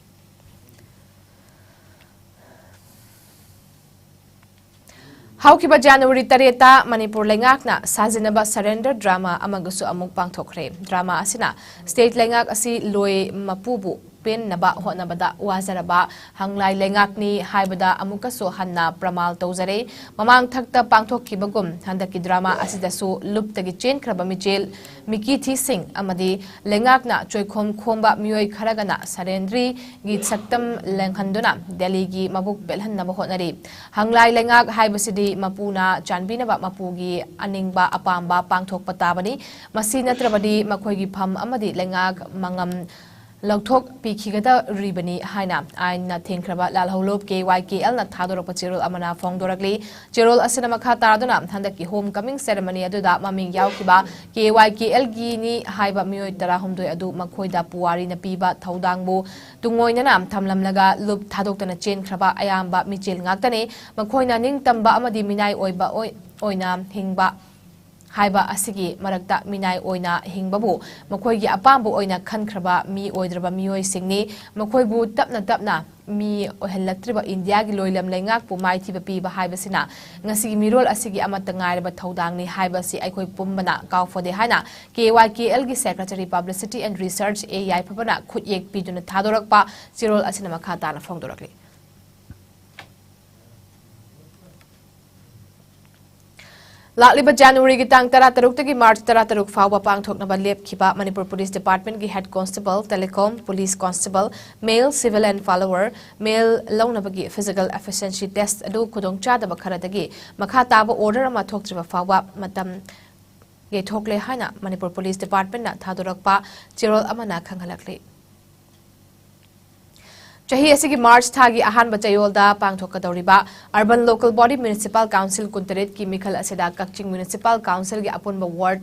ꯍꯧꯈꯤꯕ January ꯇꯔꯦꯠꯇ ꯃꯅꯤꯄꯨꯔ ꯂꯩꯉꯥꯛꯅ ꯁꯥꯖꯤꯟꯅꯕ surrender drama ꯑꯃꯒꯁꯨ ꯑꯃꯨꯛ ꯄꯥꯡꯊꯣꯛꯈ꯭ꯔꯦ꯫ Drama ꯑꯁꯤꯅ state ꯂꯩꯉꯥꯛ ꯑꯁꯤ ꯂꯣꯏ ꯃꯄꯨꯕꯨ ꯄꯦꯟꯅꯕ ꯍꯣꯠꯅꯕꯗ ꯋꯥꯖꯔꯕ ꯍꯪꯂꯥꯏ ꯂꯩꯉꯥꯛꯅꯤ ꯍꯥꯏꯕꯗ ꯑꯃꯨꯛꯀꯁꯨ ꯍꯟꯅ ꯄ꯭ꯔꯃꯥꯜ ꯇꯧꯖꯔꯦ꯫ ꯃꯃꯥꯡ ꯊꯛꯇ ꯄꯥꯡꯊꯣꯛꯈꯤꯕꯒꯨꯝ ꯍꯟꯗꯛꯀꯤ drama ꯑꯁꯤꯗꯁꯨ ꯂꯨꯞꯇꯒꯤ ꯆꯦꯟꯈ꯭ꯔꯕ ꯃꯤꯆꯦꯜ ꯃꯤꯀꯤꯊꯤꯁꯤꯡ ꯑꯃꯗꯤ ꯂꯩꯉꯥꯛꯅ ꯆꯣꯏꯈꯣꯝ ꯈꯣꯝꯕ ꯃꯤꯑꯣꯏ ꯈꯔꯒꯅ ꯁꯔꯦꯟꯗ꯭ꯔꯤꯒꯤ ꯁꯛꯇꯝ ꯂꯦꯡꯍꯟꯗꯨꯅ ꯗꯦꯜꯂꯤꯒꯤ ꯃꯕꯨꯛ ꯄꯦꯜꯍꯟꯅꯕ ꯍꯣꯠꯅꯔꯤ꯫ ꯍꯪꯂꯥꯏ ꯂꯩꯉꯥꯛ ꯍꯥꯏꯕꯁꯤꯗꯤ ꯃꯄꯨꯅ ꯆꯥꯟꯕꯤꯅꯕ ꯃꯄꯨꯒꯤ ꯑꯅꯤꯡꯕ ꯑꯄꯥꯝꯕ ꯄꯥꯡꯊꯣꯛꯄ ꯇꯥꯕꯅꯤ꯫ ꯃꯁꯤ ꯅꯠꯇ꯭ꯔꯕꯗꯤ ꯃꯈꯣꯏꯒꯤ ꯐꯝ ꯑꯃꯗꯤ ꯂꯩꯉꯥꯛ ꯃꯉꯝ ꯂꯧꯊꯣꯛꯄꯤꯈꯤꯒꯗꯧꯔꯤꯕꯅꯤ ꯍꯥꯏꯅ ꯑꯥꯏꯟꯅ ꯊꯤꯡꯈ꯭ꯔꯕ ꯂꯥꯜꯍꯧꯂꯨꯞ K Y K Lꯅ ꯊꯥꯗꯣꯔꯛꯄ ꯆꯦꯔꯣꯜ ꯑꯃꯅ ꯐꯣꯡꯗꯣꯔꯛꯂꯤ꯫ ꯆꯦꯔꯣꯜ ꯑꯁꯤꯅ ꯃꯈꯥ ꯇꯥꯗꯨꯅ ꯍꯟꯗꯛꯀꯤ home coming ceremony ꯑꯗꯨꯗ ꯃꯃꯤꯡ ꯌꯥꯎꯈꯤꯕ K Y K Lꯒꯤꯅꯤ ꯍꯥꯏꯕ ꯃꯤꯑꯣꯏ ꯇꯔꯥꯍꯨꯝꯗꯣꯏ ꯑꯗꯨ ꯃꯈꯣꯏꯗ ꯄꯨꯋꯥꯔꯤꯅ ꯄꯤꯕ ꯊꯧꯗꯥꯡꯕꯨ ꯇꯨꯡꯑꯣꯏꯅꯅ ꯊꯝꯂꯝꯂꯒ ꯂꯨꯞ ꯊꯥꯗꯣꯛꯇꯅ ꯆꯦꯟꯈ꯭ꯔꯕ ꯑꯌꯥꯝꯕ ꯃꯤꯆꯦꯜ ꯉꯥꯛꯇꯅꯤ꯫ ꯃꯈꯣꯏꯅ ꯅꯤꯡꯇꯝꯕ ꯑꯃꯗꯤ ꯃꯤꯅꯥꯏ ꯑꯣꯏꯕ ꯑꯣꯏ-, ꯑꯣꯏꯅ ꯍꯤꯡꯕ ꯍꯥꯏꯕ ꯑꯁꯤꯒꯤ ꯃꯔꯛꯇ ꯃꯤꯅꯥꯏ ꯑꯣꯏꯅ ꯍꯤꯡꯕꯕꯨ ꯃꯈꯣꯏꯒꯤ ꯑꯄꯥꯝꯕ ꯑꯣꯏꯅ ꯈꯟꯈ꯭ꯔꯕ ꯃꯤ ꯑꯣꯏꯗ꯭ꯔꯕ ꯃꯤꯑꯣꯏꯁꯤꯡꯅꯤ꯫ ꯃꯈꯣꯏꯕꯨ ꯇꯞꯅ ꯇꯞꯅ ꯃꯤ ꯑꯣꯏꯍꯜꯂꯛꯇ꯭ꯔꯤꯕ ꯏꯟꯗꯤꯌꯥꯒꯤ ꯂꯣꯏꯂꯝ ꯂꯩꯉꯥꯛꯄꯨ ꯃꯥꯏꯊꯤꯕ ꯄꯤꯕ ꯍꯥꯏꯕꯁꯤꯅ ꯉꯁꯤꯒꯤ ꯃꯤꯔꯣꯜ ꯑꯁꯤꯒꯤ ꯑꯃꯠꯇ ꯉꯥꯏꯔꯕ ꯊꯧꯗꯥꯡꯅꯤ ꯍꯥꯏꯕꯁꯤ ꯑꯩꯈꯣꯏ ꯄꯨꯝꯕꯅ ꯀꯥꯎꯐꯗꯦ ꯍꯥꯏꯅ KYKLꯒꯤ Secretary Publicity and Research A ꯌꯥꯏꯐꯕꯅ ꯈꯨꯠꯌꯦꯛ ꯄꯤꯗꯨꯅ ꯊꯥꯗꯣꯔꯛꯄ ꯆꯦꯔꯣꯜ ꯑꯁꯤꯅ ꯃꯈꯥ ꯇꯥꯅ ꯐꯣꯡꯗꯣꯔꯛꯂꯤ꯫ ꯂꯥꯛꯂꯤꯕ ꯖꯅꯋꯥꯔꯤꯒꯤ ꯇꯥꯡ ꯇꯔꯥꯇꯔꯨꯛꯇꯒꯤ ꯃꯥꯔꯆ ꯇꯔꯥꯇꯔꯨꯛ ꯐꯥꯎꯕ ꯄꯥꯡꯊꯣꯛꯅꯕ ꯂꯦꯞꯈꯤꯕ ꯃꯅꯤꯄꯨꯔ ꯄꯨꯂꯤꯁ ꯗꯤꯄꯥꯔꯠꯃꯦꯟꯒꯤ Head Constable, Telecom, Police Constable, Male, Civil and Follower, Male ꯂꯧꯅꯕꯒꯤ Physical Efficiency Test ꯑꯗꯨ ꯈꯨꯗꯣꯡꯆꯥꯗꯕ ꯈꯔꯗꯒꯤ ꯃꯈꯥ ꯇꯥꯕ order ꯑꯃ ꯊꯣꯛꯇ꯭ꯔꯤꯕ ꯐꯥꯎꯕ ꯃꯇꯝ ꯌꯩꯊꯣꯛꯂꯦ ꯍꯥꯏꯅ ꯃꯅꯤꯄꯨꯔ ꯄꯨꯂꯤꯁ ꯗꯤꯄꯥꯔꯠꯃꯦꯟꯅ ꯊꯥꯗꯣꯔꯛꯄ ꯆꯦꯔꯣꯜ ꯑꯃꯅ ꯈꯪꯍꯜꯂꯛꯂꯤ꯫ ꯆꯍꯤ ꯑꯁꯤꯒꯤ ꯃꯥꯔꯆ ꯊꯥꯒꯤ ꯑꯍꯥꯟꯕ ꯆꯌꯣꯜꯗ ꯄꯥꯡꯊꯣꯛꯀꯗꯧꯔꯤꯕ Urban Local Body Municipal Council ꯀꯨꯟꯇꯔꯦꯠꯀꯤ ꯃꯤꯈꯜ ꯑꯁꯤꯗ ꯀꯛꯆꯤꯡ Municipal Councilꯒꯤ ꯑꯄꯨꯟꯕ ward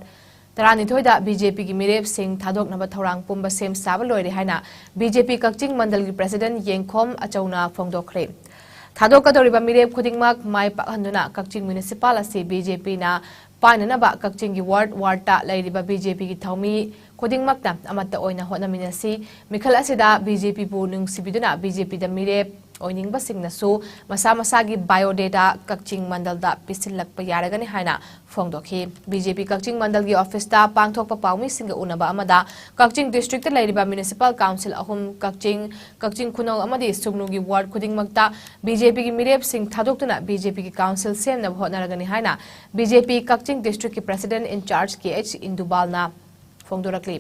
ꯇꯔꯥꯅꯤꯊꯣꯏꯗ BJPꯒꯤ ꯃꯤꯔꯦꯞꯁꯤꯡ ꯊꯥꯗꯣꯛꯅꯕ ꯊꯧꯔꯥꯡ ꯄꯨꯝꯕ ꯁꯦꯝ ꯁꯥꯕ ꯂꯣꯏꯔꯦ ꯍꯥꯏꯅ BJP ꯀꯛꯆꯤꯡ ꯃꯟꯗꯜꯒꯤ President ꯌꯦꯡꯈꯣꯝ ꯑꯆꯧꯅ ꯐꯣꯡꯗꯣꯛꯈ꯭ꯔꯦ꯫ ꯊꯥꯗꯣꯛꯀꯗꯧꯔꯤꯕ ꯃꯤꯔꯦꯞ ꯈꯨꯗꯤꯡꯃꯛ ꯃꯥꯏ ꯄꯥꯛꯍꯟꯗꯨꯅ ꯀꯛꯆꯤꯡ Municipal ꯑꯁꯤ BJPꯅ ꯄꯥꯏꯅꯅꯕ ꯀꯛꯆꯤꯡꯒꯤ ward wardꯇ ꯂꯩꯔꯤꯕ BJPꯒꯤ ꯊꯧꯃꯤ ꯈꯨꯗꯤꯡꯃꯛꯇ ꯑꯃꯠꯇ ꯑꯣꯏꯅ ꯍꯣꯠꯅꯃꯤꯟꯅꯁꯤ꯫ ꯃꯤꯈꯜ ꯑꯁꯤꯗ BJPꯕꯨ ꯅꯨꯡꯁꯤꯕꯤꯗꯨꯅ BJPꯗ ꯃꯤꯔꯦꯞ ꯑꯣꯏꯅꯤꯡꯕꯁꯤꯡꯅꯁꯨ ꯃꯁꯥ ꯃꯁꯥꯒꯤ biodata ꯀꯛꯆꯤꯡ ꯃꯟꯗꯜꯗ ꯄꯤꯁꯤꯜꯂꯛꯄ ꯌꯥꯔꯒꯅꯤ ꯍꯥꯏꯅ ꯐꯣꯡꯗꯣꯛꯈꯤ꯫ BJP ꯀꯛꯆꯤꯡ ꯃꯟꯗꯜꯒꯤ officeꯇ ꯄꯥꯡꯊꯣꯛꯄ ꯄꯥꯎꯃꯤꯁꯤꯡꯒ ꯎꯅꯕ ꯑꯃꯗ ꯀꯛꯆꯤꯡ districtꯇ ꯂꯩꯔꯤꯕ Municipal Council ꯑꯍꯨꯝ, ꯀꯛꯆꯤꯡ, ꯀꯛꯆꯤꯡ ꯈꯨꯅꯧ ꯑꯃꯗꯤ ꯁꯨꯒꯅꯨꯒꯤ ward ꯈꯨꯗꯤꯡꯃꯛꯇ BJPꯒꯤ ꯃꯤꯔꯦꯞꯁꯤꯡ ꯊꯥꯗꯣꯛꯇꯨꯅ BJPꯒꯤ council ꯁꯦꯝꯅꯕ ꯍꯣꯠꯅꯔꯒꯅꯤ ꯍꯥꯏꯅ BJP Kakching districtꯀꯤ President in charge KH ꯏꯟꯗꯨꯕꯥꯜꯅ ꯐꯣꯡꯗꯣꯔꯛꯂꯤ꯫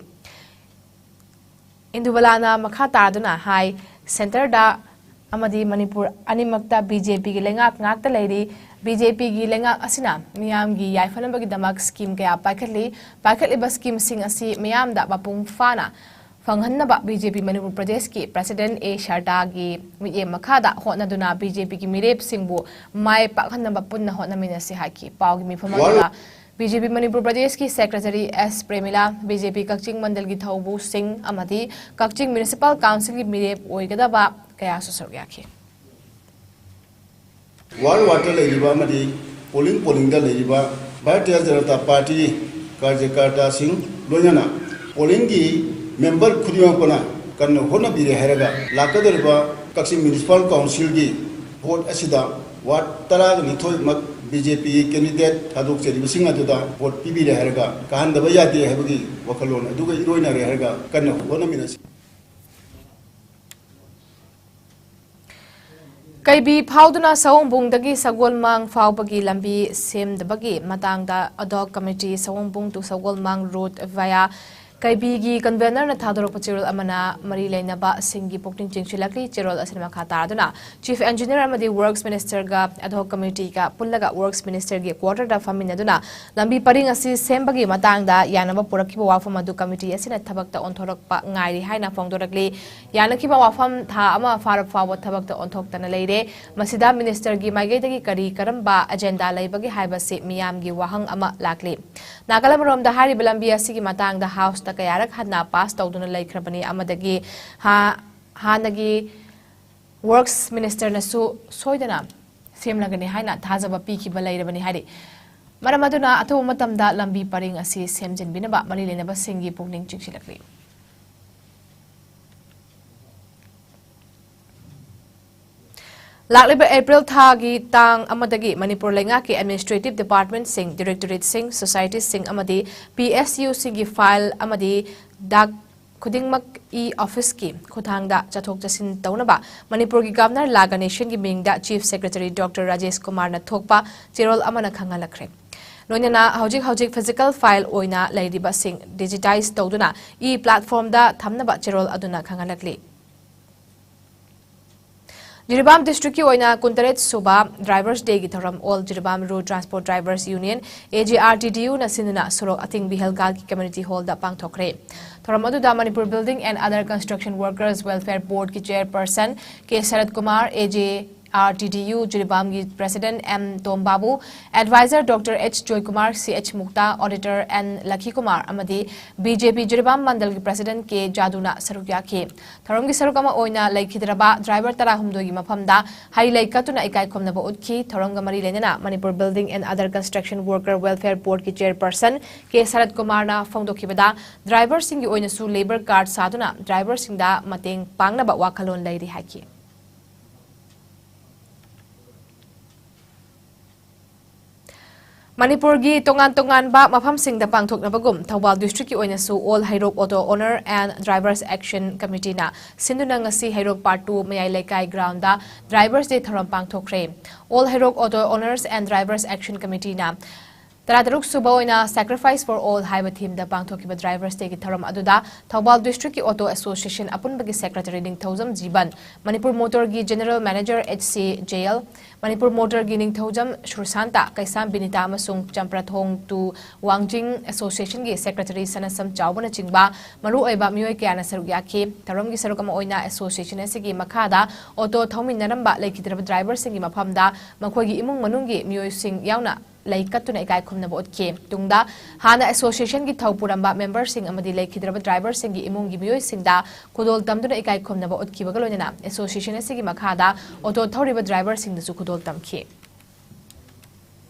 ꯏꯟꯗꯨꯕꯂꯥꯅ ꯃꯈꯥ ꯇꯥꯗꯨꯅ ꯍꯥꯏ, centreꯗ ꯑꯃꯗꯤ ꯃꯅꯤꯄꯨꯔ ꯑꯅꯤꯃꯛꯇ BJPꯒꯤ ꯂꯩꯉꯥꯛ ꯉꯥꯛꯇ ꯂꯩꯔꯤ꯫ BJPꯒꯤ ꯂꯩꯉꯥꯛ ꯑꯁꯤꯅ ꯃꯤꯌꯥꯝꯒꯤ ꯌꯥꯏꯐꯅꯕꯒꯤꯗꯃꯛ scheme ꯀꯌꯥ ꯄꯥꯏꯈꯠꯂꯤ꯫ ꯄꯥꯏꯈꯠꯂꯤꯕ schemeꯁꯤꯡ ꯑꯁꯤ ꯃꯤꯌꯥꯝꯗ ꯃꯄꯨꯡ ꯐꯥꯅ ꯐꯪꯍꯟꯅꯕ BJP ꯃꯅꯤꯄꯨꯔ ꯄ꯭ꯔꯗꯦꯁꯀꯤ President A ꯁꯔꯗꯥꯒꯤ ꯃꯤꯠꯌꯦꯡ ꯃꯈꯥꯗ ꯍꯣꯠꯅꯗꯨꯅ BJPꯒꯤ ꯃꯤꯔꯦꯞꯁꯤꯡꯕꯨ ꯃꯥꯏ ꯄꯥꯛꯍꯟꯅꯕ ꯄꯨꯟꯅ ꯍꯣꯠꯅꯃꯤꯟꯅꯁꯤ ꯍꯥꯏꯈꯤ꯫ ꯄꯥꯎꯒꯤ ꯃꯤꯐꯝ ꯑꯗꯨꯗ BJP ꯃꯅꯤꯄꯨꯔ ꯄ꯭ꯔꯗꯦꯁꯀꯤ Secretary S ꯄ꯭ꯔꯦꯃꯤꯂꯥ, BJP ꯀꯛꯆꯤꯡ ꯃꯟꯗꯜꯒꯤ ꯊꯧꯕꯨꯁꯤꯡ ꯑꯃꯗꯤ ꯀꯛꯆꯤꯡ Municipal Councilꯒꯤ ꯃꯤꯔꯦꯞ ꯑꯣꯏꯒꯗꯕ ꯀꯌꯥꯁꯨ ꯁꯔꯨꯛ ꯌꯥꯈꯤ꯫ Ward wardꯇ ꯂꯩꯔꯤꯕ ꯑꯃꯗꯤ polling pollingꯗ ꯂꯩꯔꯤꯕ ꯚꯥꯔꯇꯤꯌ ꯖꯅꯇꯥ ꯄꯥꯔꯇꯤ ꯀꯥꯔꯖꯀꯔꯇꯥꯁꯤꯡ, ꯂꯣꯏꯅꯅ pollingꯒꯤ member ꯈꯨꯗꯤꯡꯃꯛꯄꯨꯅ ꯀꯟꯅ ꯍꯣꯠꯅꯕꯤꯔꯦ ꯍꯥꯏꯔꯒ ꯂꯥꯛꯀꯗꯧꯔꯤꯕ ꯀꯛꯆꯤꯡ ꯃ꯭ꯌꯨꯅꯤꯁꯤꯄꯥꯜ ꯀꯥꯎꯟꯁꯤꯜꯒꯤ ꯚꯣꯠ ꯑꯁꯤꯗ ꯋꯥꯔꯗ ꯇꯔꯥꯅꯤꯊꯣꯏꯃꯛ ꯕꯤ ꯖꯦ ꯄꯤꯒꯤ ꯀꯦꯟꯗꯤꯗꯦꯠ ꯊꯥꯗꯣꯛꯆꯔꯤꯕꯁꯤꯡ ꯑꯗꯨꯗ ꯚꯣꯠ ꯄꯤꯕꯤꯔꯦ ꯍꯥꯏꯔꯒ ꯀꯥꯍꯟꯗꯕ ꯌꯥꯗꯦ ꯍꯥꯏꯕꯒꯤ ꯋꯥꯈꯜꯂꯣꯟ ꯑꯗꯨꯒ ꯏꯔꯣꯏꯅꯔꯦ ꯍꯥꯏꯔꯒ ꯀꯟꯅ ꯍꯣꯠꯅꯃꯤꯟꯅꯁꯤ꯫ ꯀꯩꯕꯤ ꯐꯥꯎꯗꯨꯅ ꯁꯑꯣꯝꯕꯨꯡꯗꯒꯤ ꯁꯒꯣꯜꯃꯥꯡ ꯐꯥꯎꯕꯒꯤ ꯂꯝꯕꯤ ꯁꯦꯝꯗꯕꯒꯤ ꯃꯇꯥꯡꯗ ꯑꯦꯗꯍꯣꯛ ꯀꯃꯤꯇꯤ, ꯁꯑꯣꯝꯕꯨꯡ to ꯁꯒꯣꯜꯃꯥꯡ road via ꯀꯩꯕꯤꯒꯤ ꯀꯟꯚꯦꯅꯔꯅ ꯊꯥꯗꯣꯔꯛꯄ ꯆꯦꯔꯣꯜ ꯑꯃꯅ ꯃꯔꯤ ꯂꯩꯅꯕꯁꯤꯡꯒꯤ ꯄꯨꯛꯅꯤꯡ ꯆꯤꯡꯁꯤꯜꯂꯛꯂꯤ꯫ ꯆꯦꯔꯣꯜ ꯑꯁꯤꯅ ꯃꯈꯥ ꯇꯥꯗꯨꯅ Chief Engineer ꯑꯃꯗꯤ Works Minister ꯒ ꯑꯦꯗꯍꯣꯛ ꯀꯃꯤꯇꯤꯒ ꯄꯨꯜꯂꯒ Works Minister ꯒꯤ quarter ꯗ ꯐꯝꯃꯤꯟꯅꯗꯨꯅ ꯂꯝꯕꯤ ꯄꯔꯤꯡ ꯑꯁꯤ ꯁꯦꯝꯕꯒꯤ ꯃꯇꯥꯡꯗ ꯌꯥꯅꯕ ꯄꯨꯔꯛꯈꯤꯕ ꯋꯥꯐꯝ ꯑꯗꯨ ꯀꯃꯤꯇꯤ ꯑꯁꯤꯅ ꯊꯕꯛꯇ ꯑꯣꯟꯊꯣꯔꯛꯄ ꯉꯥꯏꯔꯤ ꯍꯥꯏꯅ ꯐꯣꯡꯗꯣꯔꯛꯂꯤ꯫ ꯌꯥꯅꯈꯤꯕ ꯋꯥꯐꯝ ꯊꯥ ꯑꯃ ꯐꯥꯔꯕ ꯐꯥꯎꯕ ꯊꯕꯛꯇ ꯑꯣꯟꯊꯣꯛꯇꯅ ꯂꯩꯔꯦ꯫ ꯃꯁꯤꯗ ꯃꯤꯅꯤꯁꯇꯔꯒꯤ ꯃꯥꯏꯀꯩꯗꯒꯤ ꯀꯔꯤ ꯀꯔꯝꯕ ꯑꯦꯖꯦꯟꯗꯥ ꯂꯩꯕꯒꯦ ꯍꯥꯏꯕꯁꯤ ꯃꯤꯌꯥꯝꯒꯤ ꯋꯥꯍꯪ ꯑꯃ ꯂꯥꯛꯂꯤ꯫ ꯅꯥꯀꯜ ꯑꯃꯔꯣꯝꯗ ꯍꯥꯏꯔꯤꯕ ꯂꯝꯕꯤ ꯑꯁꯤꯒꯤ ꯃꯇꯥꯡꯗ ꯍꯥꯎꯁꯇ ꯀꯌꯥꯔꯛ ꯍꯟꯅ ꯄꯥꯁ ꯇꯧꯗꯨꯅ ꯂꯩꯈ꯭ꯔꯕꯅꯤ ꯑꯃꯗꯒꯤ ꯍꯥ-, ꯍꯥꯟꯅꯒꯤ ꯋꯔꯛꯁ ꯃꯤꯅꯤꯁꯇꯔꯅꯁꯨ ꯁꯣꯏꯗꯅ ꯁꯦꯝꯂꯒꯅꯤ ꯍꯥꯏꯅ ꯊꯥꯖꯕ ꯄꯤꯈꯤꯕ ꯂꯩꯔꯕꯅꯤ ꯍꯥꯏꯔꯤ꯫ ꯃꯔꯝ ꯑꯗꯨꯅ ꯑꯊꯨꯕ ꯃꯇꯝꯗ ꯂꯝꯕꯤ ꯄꯔꯤꯡ ꯑꯁꯤ ꯁꯦꯝꯖꯤꯟꯕꯤꯅꯕ ꯃꯔꯤ ꯂꯩꯅꯕꯁꯤꯡꯒꯤ ꯄꯨꯛꯅꯤꯡ ꯆꯤꯡꯁꯤꯜꯂꯛꯂꯤ꯫ ꯂꯥꯛꯂꯤꯕ ꯑꯦꯄ꯭ꯔꯤꯜ ꯊꯥꯒꯤ ꯇꯥꯡ ꯑꯃꯗꯒꯤ ꯃꯅꯤꯄꯨꯔ ꯂꯩꯉꯥꯛꯀꯤ ꯑꯦꯗꯃꯤꯅꯤꯁꯇ꯭ꯔꯦꯇꯤꯚ ꯗꯤꯄꯥꯔꯠꯃꯦꯟꯠꯁꯤꯡ, ꯗꯤꯔꯦꯛꯇꯣꯔꯦꯠꯁꯤꯡ, ꯁꯣꯁꯥꯏꯇꯤꯁꯤꯡ ꯑꯃꯗꯤ ꯄꯤ ꯑꯦꯁ ꯌꯨꯁꯤꯡꯒꯤ ꯐꯥꯏꯜ ꯑꯃꯗꯤ ꯗꯥꯛ ꯈꯨꯗꯤꯡꯃꯛ ꯏ ꯑꯣꯐꯤꯁꯀꯤ ꯈꯨꯠꯊꯥꯡꯗ ꯆꯠꯊꯣꯛ ꯆꯠꯁꯤꯟ ꯇꯧꯅꯕ ꯃꯅꯤꯄꯨꯔꯒꯤ ꯒꯕꯔꯅꯔ ꯂꯥ ꯒꯅꯦꯁꯟꯒꯤ ꯃꯤꯡꯗ ꯆꯤꯐ ꯁꯦꯀ꯭ꯔꯦꯇꯔꯤ ꯗꯣꯛꯇꯔ ꯔꯥꯖꯦꯁ ꯀꯨꯃꯥꯔꯅ ꯊꯣꯛꯄ ꯆꯦꯔꯣꯜ ꯑꯃꯅ ꯈꯪꯍꯜꯂꯛꯈ꯭ꯔꯦ꯫ ꯂꯣꯏꯅꯅ ꯍꯧꯖꯤꯛ ꯍꯧꯖꯤꯛ ꯐꯤꯖꯤꯀꯦꯜ ꯐꯥꯏꯜ ꯑꯣꯏꯅ ꯂꯩꯔꯤꯕꯁꯤꯡ ꯗꯤꯖꯤꯇꯥꯏꯖ ꯇꯧꯗꯨꯅ ꯏ ꯄ꯭ꯂꯦꯠꯐꯣꯔꯝꯗ ꯊꯝꯅꯕ ꯆꯦꯔꯣꯜ ꯑꯗꯨꯅ ꯈꯪꯍꯜꯂꯛꯂꯤ꯫ ꯖꯤꯔꯤꯕꯥꯝ ꯗꯤꯁꯇ꯭ꯔꯤꯛꯀꯤ ꯑꯣꯏꯅ ꯀꯨꯟꯇꯔꯦꯠ ꯁꯨꯕ ꯗ꯭ꯔꯥꯏꯚꯔꯁ ꯗꯦꯒꯤ ꯊꯧꯔꯝ all Jiribam road transport drivers union, A J R T D ꯌꯨꯅ ꯁꯤꯟꯗꯨꯅ ꯁꯣꯔꯣꯛ ꯑꯇꯤꯡꯕꯤ ꯍꯦꯜꯒꯥꯜꯒꯤ ꯀꯝꯃ꯭ꯌꯨꯅꯤꯇꯤ ꯍꯣꯜꯗ ꯄꯥꯡꯊꯣꯛꯈ꯭ꯔꯦ꯫ ꯊꯧꯔꯝ ꯑꯗꯨꯗ Manipur building and other construction workers welfare ꯕꯣꯔꯗꯀꯤ chairperson K Sarat Kumar, A J R T D U ꯖꯤꯔꯤꯕꯥꯝꯒꯤ ꯄ꯭ꯔꯦꯁꯤꯗꯦꯟꯠ ꯑꯦꯝ ꯇꯣꯝꯕꯥꯕꯨ, advisor doctor H Joykumar, C H Mukta, auditor N Lakhikumar ꯑꯃꯗꯤ ꯕꯤ ꯖꯦ ꯄꯤ ꯖꯤꯔꯤꯕꯥꯝ ꯃꯟꯗꯜꯒꯤ ꯄ꯭ꯔꯦꯁꯤꯗꯦꯟꯠ ꯀꯦ ꯖꯥꯗꯨꯅ ꯁꯔꯨꯛ ꯌꯥꯈꯤ꯫ ꯊꯧꯔꯝꯒꯤ ꯁꯔꯨꯛ ꯑꯃ ꯑꯣꯏꯅ ꯂꯩꯈꯤꯗ꯭ꯔꯕ ꯗ꯭ꯔꯥꯏꯚꯔ ꯇꯔꯥꯍꯨꯝꯗꯣꯏꯒꯤ ꯃꯐꯝꯗ ꯍꯩ ꯂꯩ ꯀꯠꯇꯨꯅ ꯏꯀꯥꯏ ꯈꯨꯝꯅꯕ ꯎꯠꯈꯤ꯫ ꯊꯧꯔꯝꯒ ꯃꯔꯤ ꯂꯩꯅꯅ Manipur building and other construction worker welfare ꯕꯣꯔꯗꯀꯤ ꯆꯦꯌꯔꯄꯔꯁꯟ ꯀꯦ ꯁꯔꯠ ꯀꯨꯃꯥꯔꯅ ꯐꯣꯡꯗꯣꯛꯈꯤꯕꯗ, ꯗ꯭ꯔꯥꯏꯚꯔꯁꯤꯡꯒꯤ ꯑꯣꯏꯅꯁꯨ ꯂꯦꯕꯔ ꯀꯥꯔꯗ ꯁꯥꯗꯨꯅ ꯗ꯭ꯔꯥꯏꯚꯔꯁꯤꯡꯗ ꯃꯇꯦꯡ ꯄꯥꯡꯅꯕ ꯋꯥꯈꯜꯂꯣꯟ ꯂꯩꯔꯤ ꯍꯥꯏꯈꯤ꯫ ꯃꯅꯤꯄꯨꯔꯒꯤ ꯇꯣꯉꯥꯟ ꯇꯣꯉꯥꯟꯕ ꯃꯐꯝꯁꯤꯡꯗ ꯄꯥꯡꯊꯣꯛꯅꯕꯒꯨꯝ ꯊꯧꯕꯥꯜ ꯗꯤꯁꯇ꯭ꯔꯤꯛꯀꯤ ꯑꯣꯏꯅꯁꯨ All Heirok Auto Owner and Drivers Action Committeeꯅ ꯁꯤꯟꯗꯨꯅ ꯉꯁꯤ ꯍꯩꯔꯣꯛ Part Two ꯃꯌꯥꯏ ꯂꯩꯀꯥꯏ groundꯗ Drivers Day ꯊꯧꯔꯝ ꯄꯥꯡꯊꯣꯛꯈ꯭ꯔꯦ꯫ All Heirok Auto Owners and Drivers Action Committeeꯅ ꯇꯔꯥꯇꯔꯨꯛ ꯁꯨꯕ ꯑꯣꯏꯅ Sacrifice for All ꯍꯥꯏꯕ themeꯗ ꯄꯥꯡꯊꯣꯛꯈꯤꯕ Drivers Dayꯒꯤ ꯊꯧꯔꯝ ꯑꯗꯨꯗ ꯊꯧꯕꯥꯜ ꯗꯤꯁꯇ꯭ꯔꯤꯛꯀꯤ Auto Association ꯑꯄꯨꯟꯕꯒꯤ Secretary ꯅꯤꯡꯊꯧꯖꯝ ꯖꯤꯕꯟ, Manipur ꯃꯣꯇꯣꯔꯒꯤ General Manager H C J L, Manipur ꯃꯣꯇꯣꯔꯒꯤ ꯅꯤꯡꯊꯧꯖꯝ ꯁꯨꯔꯁꯥꯟꯇ, ꯀꯩꯁꯥꯝ ꯕꯤꯅꯤꯇꯥ ꯑꯃꯁꯨꯡ ꯆꯝꯄ꯭ꯔꯥꯊꯣꯡ ꯇꯨ ꯋꯥꯡꯖꯤꯡ Associationꯒꯤ Secretary ꯁꯅꯥꯁꯝ ꯆꯥꯎꯕꯅꯆꯤꯡꯕ ꯃꯔꯨꯑꯣꯏꯕ ꯃꯤꯑꯣꯏ ꯀꯌꯥꯅ ꯁꯔꯨꯛ ꯌꯥꯈꯤ꯫ ꯊꯧꯔꯝꯒꯤ ꯁꯔꯨꯛ ꯑꯃ ꯑꯣꯏꯅ Association ꯑꯁꯤꯒꯤ ꯃꯈꯥꯗ auto ꯊꯧꯃꯤꯟꯅꯔꯝꯕ ꯂꯩꯈꯤꯗ꯭ꯔꯕ driverꯁꯤꯡꯒꯤ ꯃꯐꯝꯗ ꯃꯈꯣꯏꯒꯤ ꯏꯃꯨꯡ ꯃꯅꯨꯡꯒꯤ ꯃꯤꯑꯣꯏꯁꯤꯡ ꯌꯥꯎꯅ ꯂꯩ ꯀꯠꯇꯨꯅ ꯏꯀꯥꯏ ꯈꯨꯝꯅꯕ ꯎꯠꯈꯤ꯫ ꯇꯨꯡꯗ ꯍꯥꯟꯅ Associationꯒꯤ ꯊꯧ ꯄꯨꯔꯝꯕ memberꯁꯤꯡ ꯑꯃꯗꯤ ꯂꯩꯈꯤꯗ꯭ꯔꯕ driverꯁꯤꯡꯒꯤ ꯏꯃꯨꯡꯒꯤ ꯃꯤꯑꯣꯏꯁꯤꯡꯗ ꯈꯨꯗꯣꯜ ꯇꯝꯗꯨꯅ ꯏꯀꯥꯏ ꯈꯨꯝꯅꯕ ꯎꯠꯈꯤꯕꯒ ꯂꯣꯏꯅꯅ Association ꯑꯁꯤꯒꯤ ꯃꯈꯥꯗ auto ꯊꯧꯔꯤꯕ driverꯁꯤꯡꯗꯁꯨ ꯈꯨꯗꯣꯜ ꯇꯝꯈꯤ꯫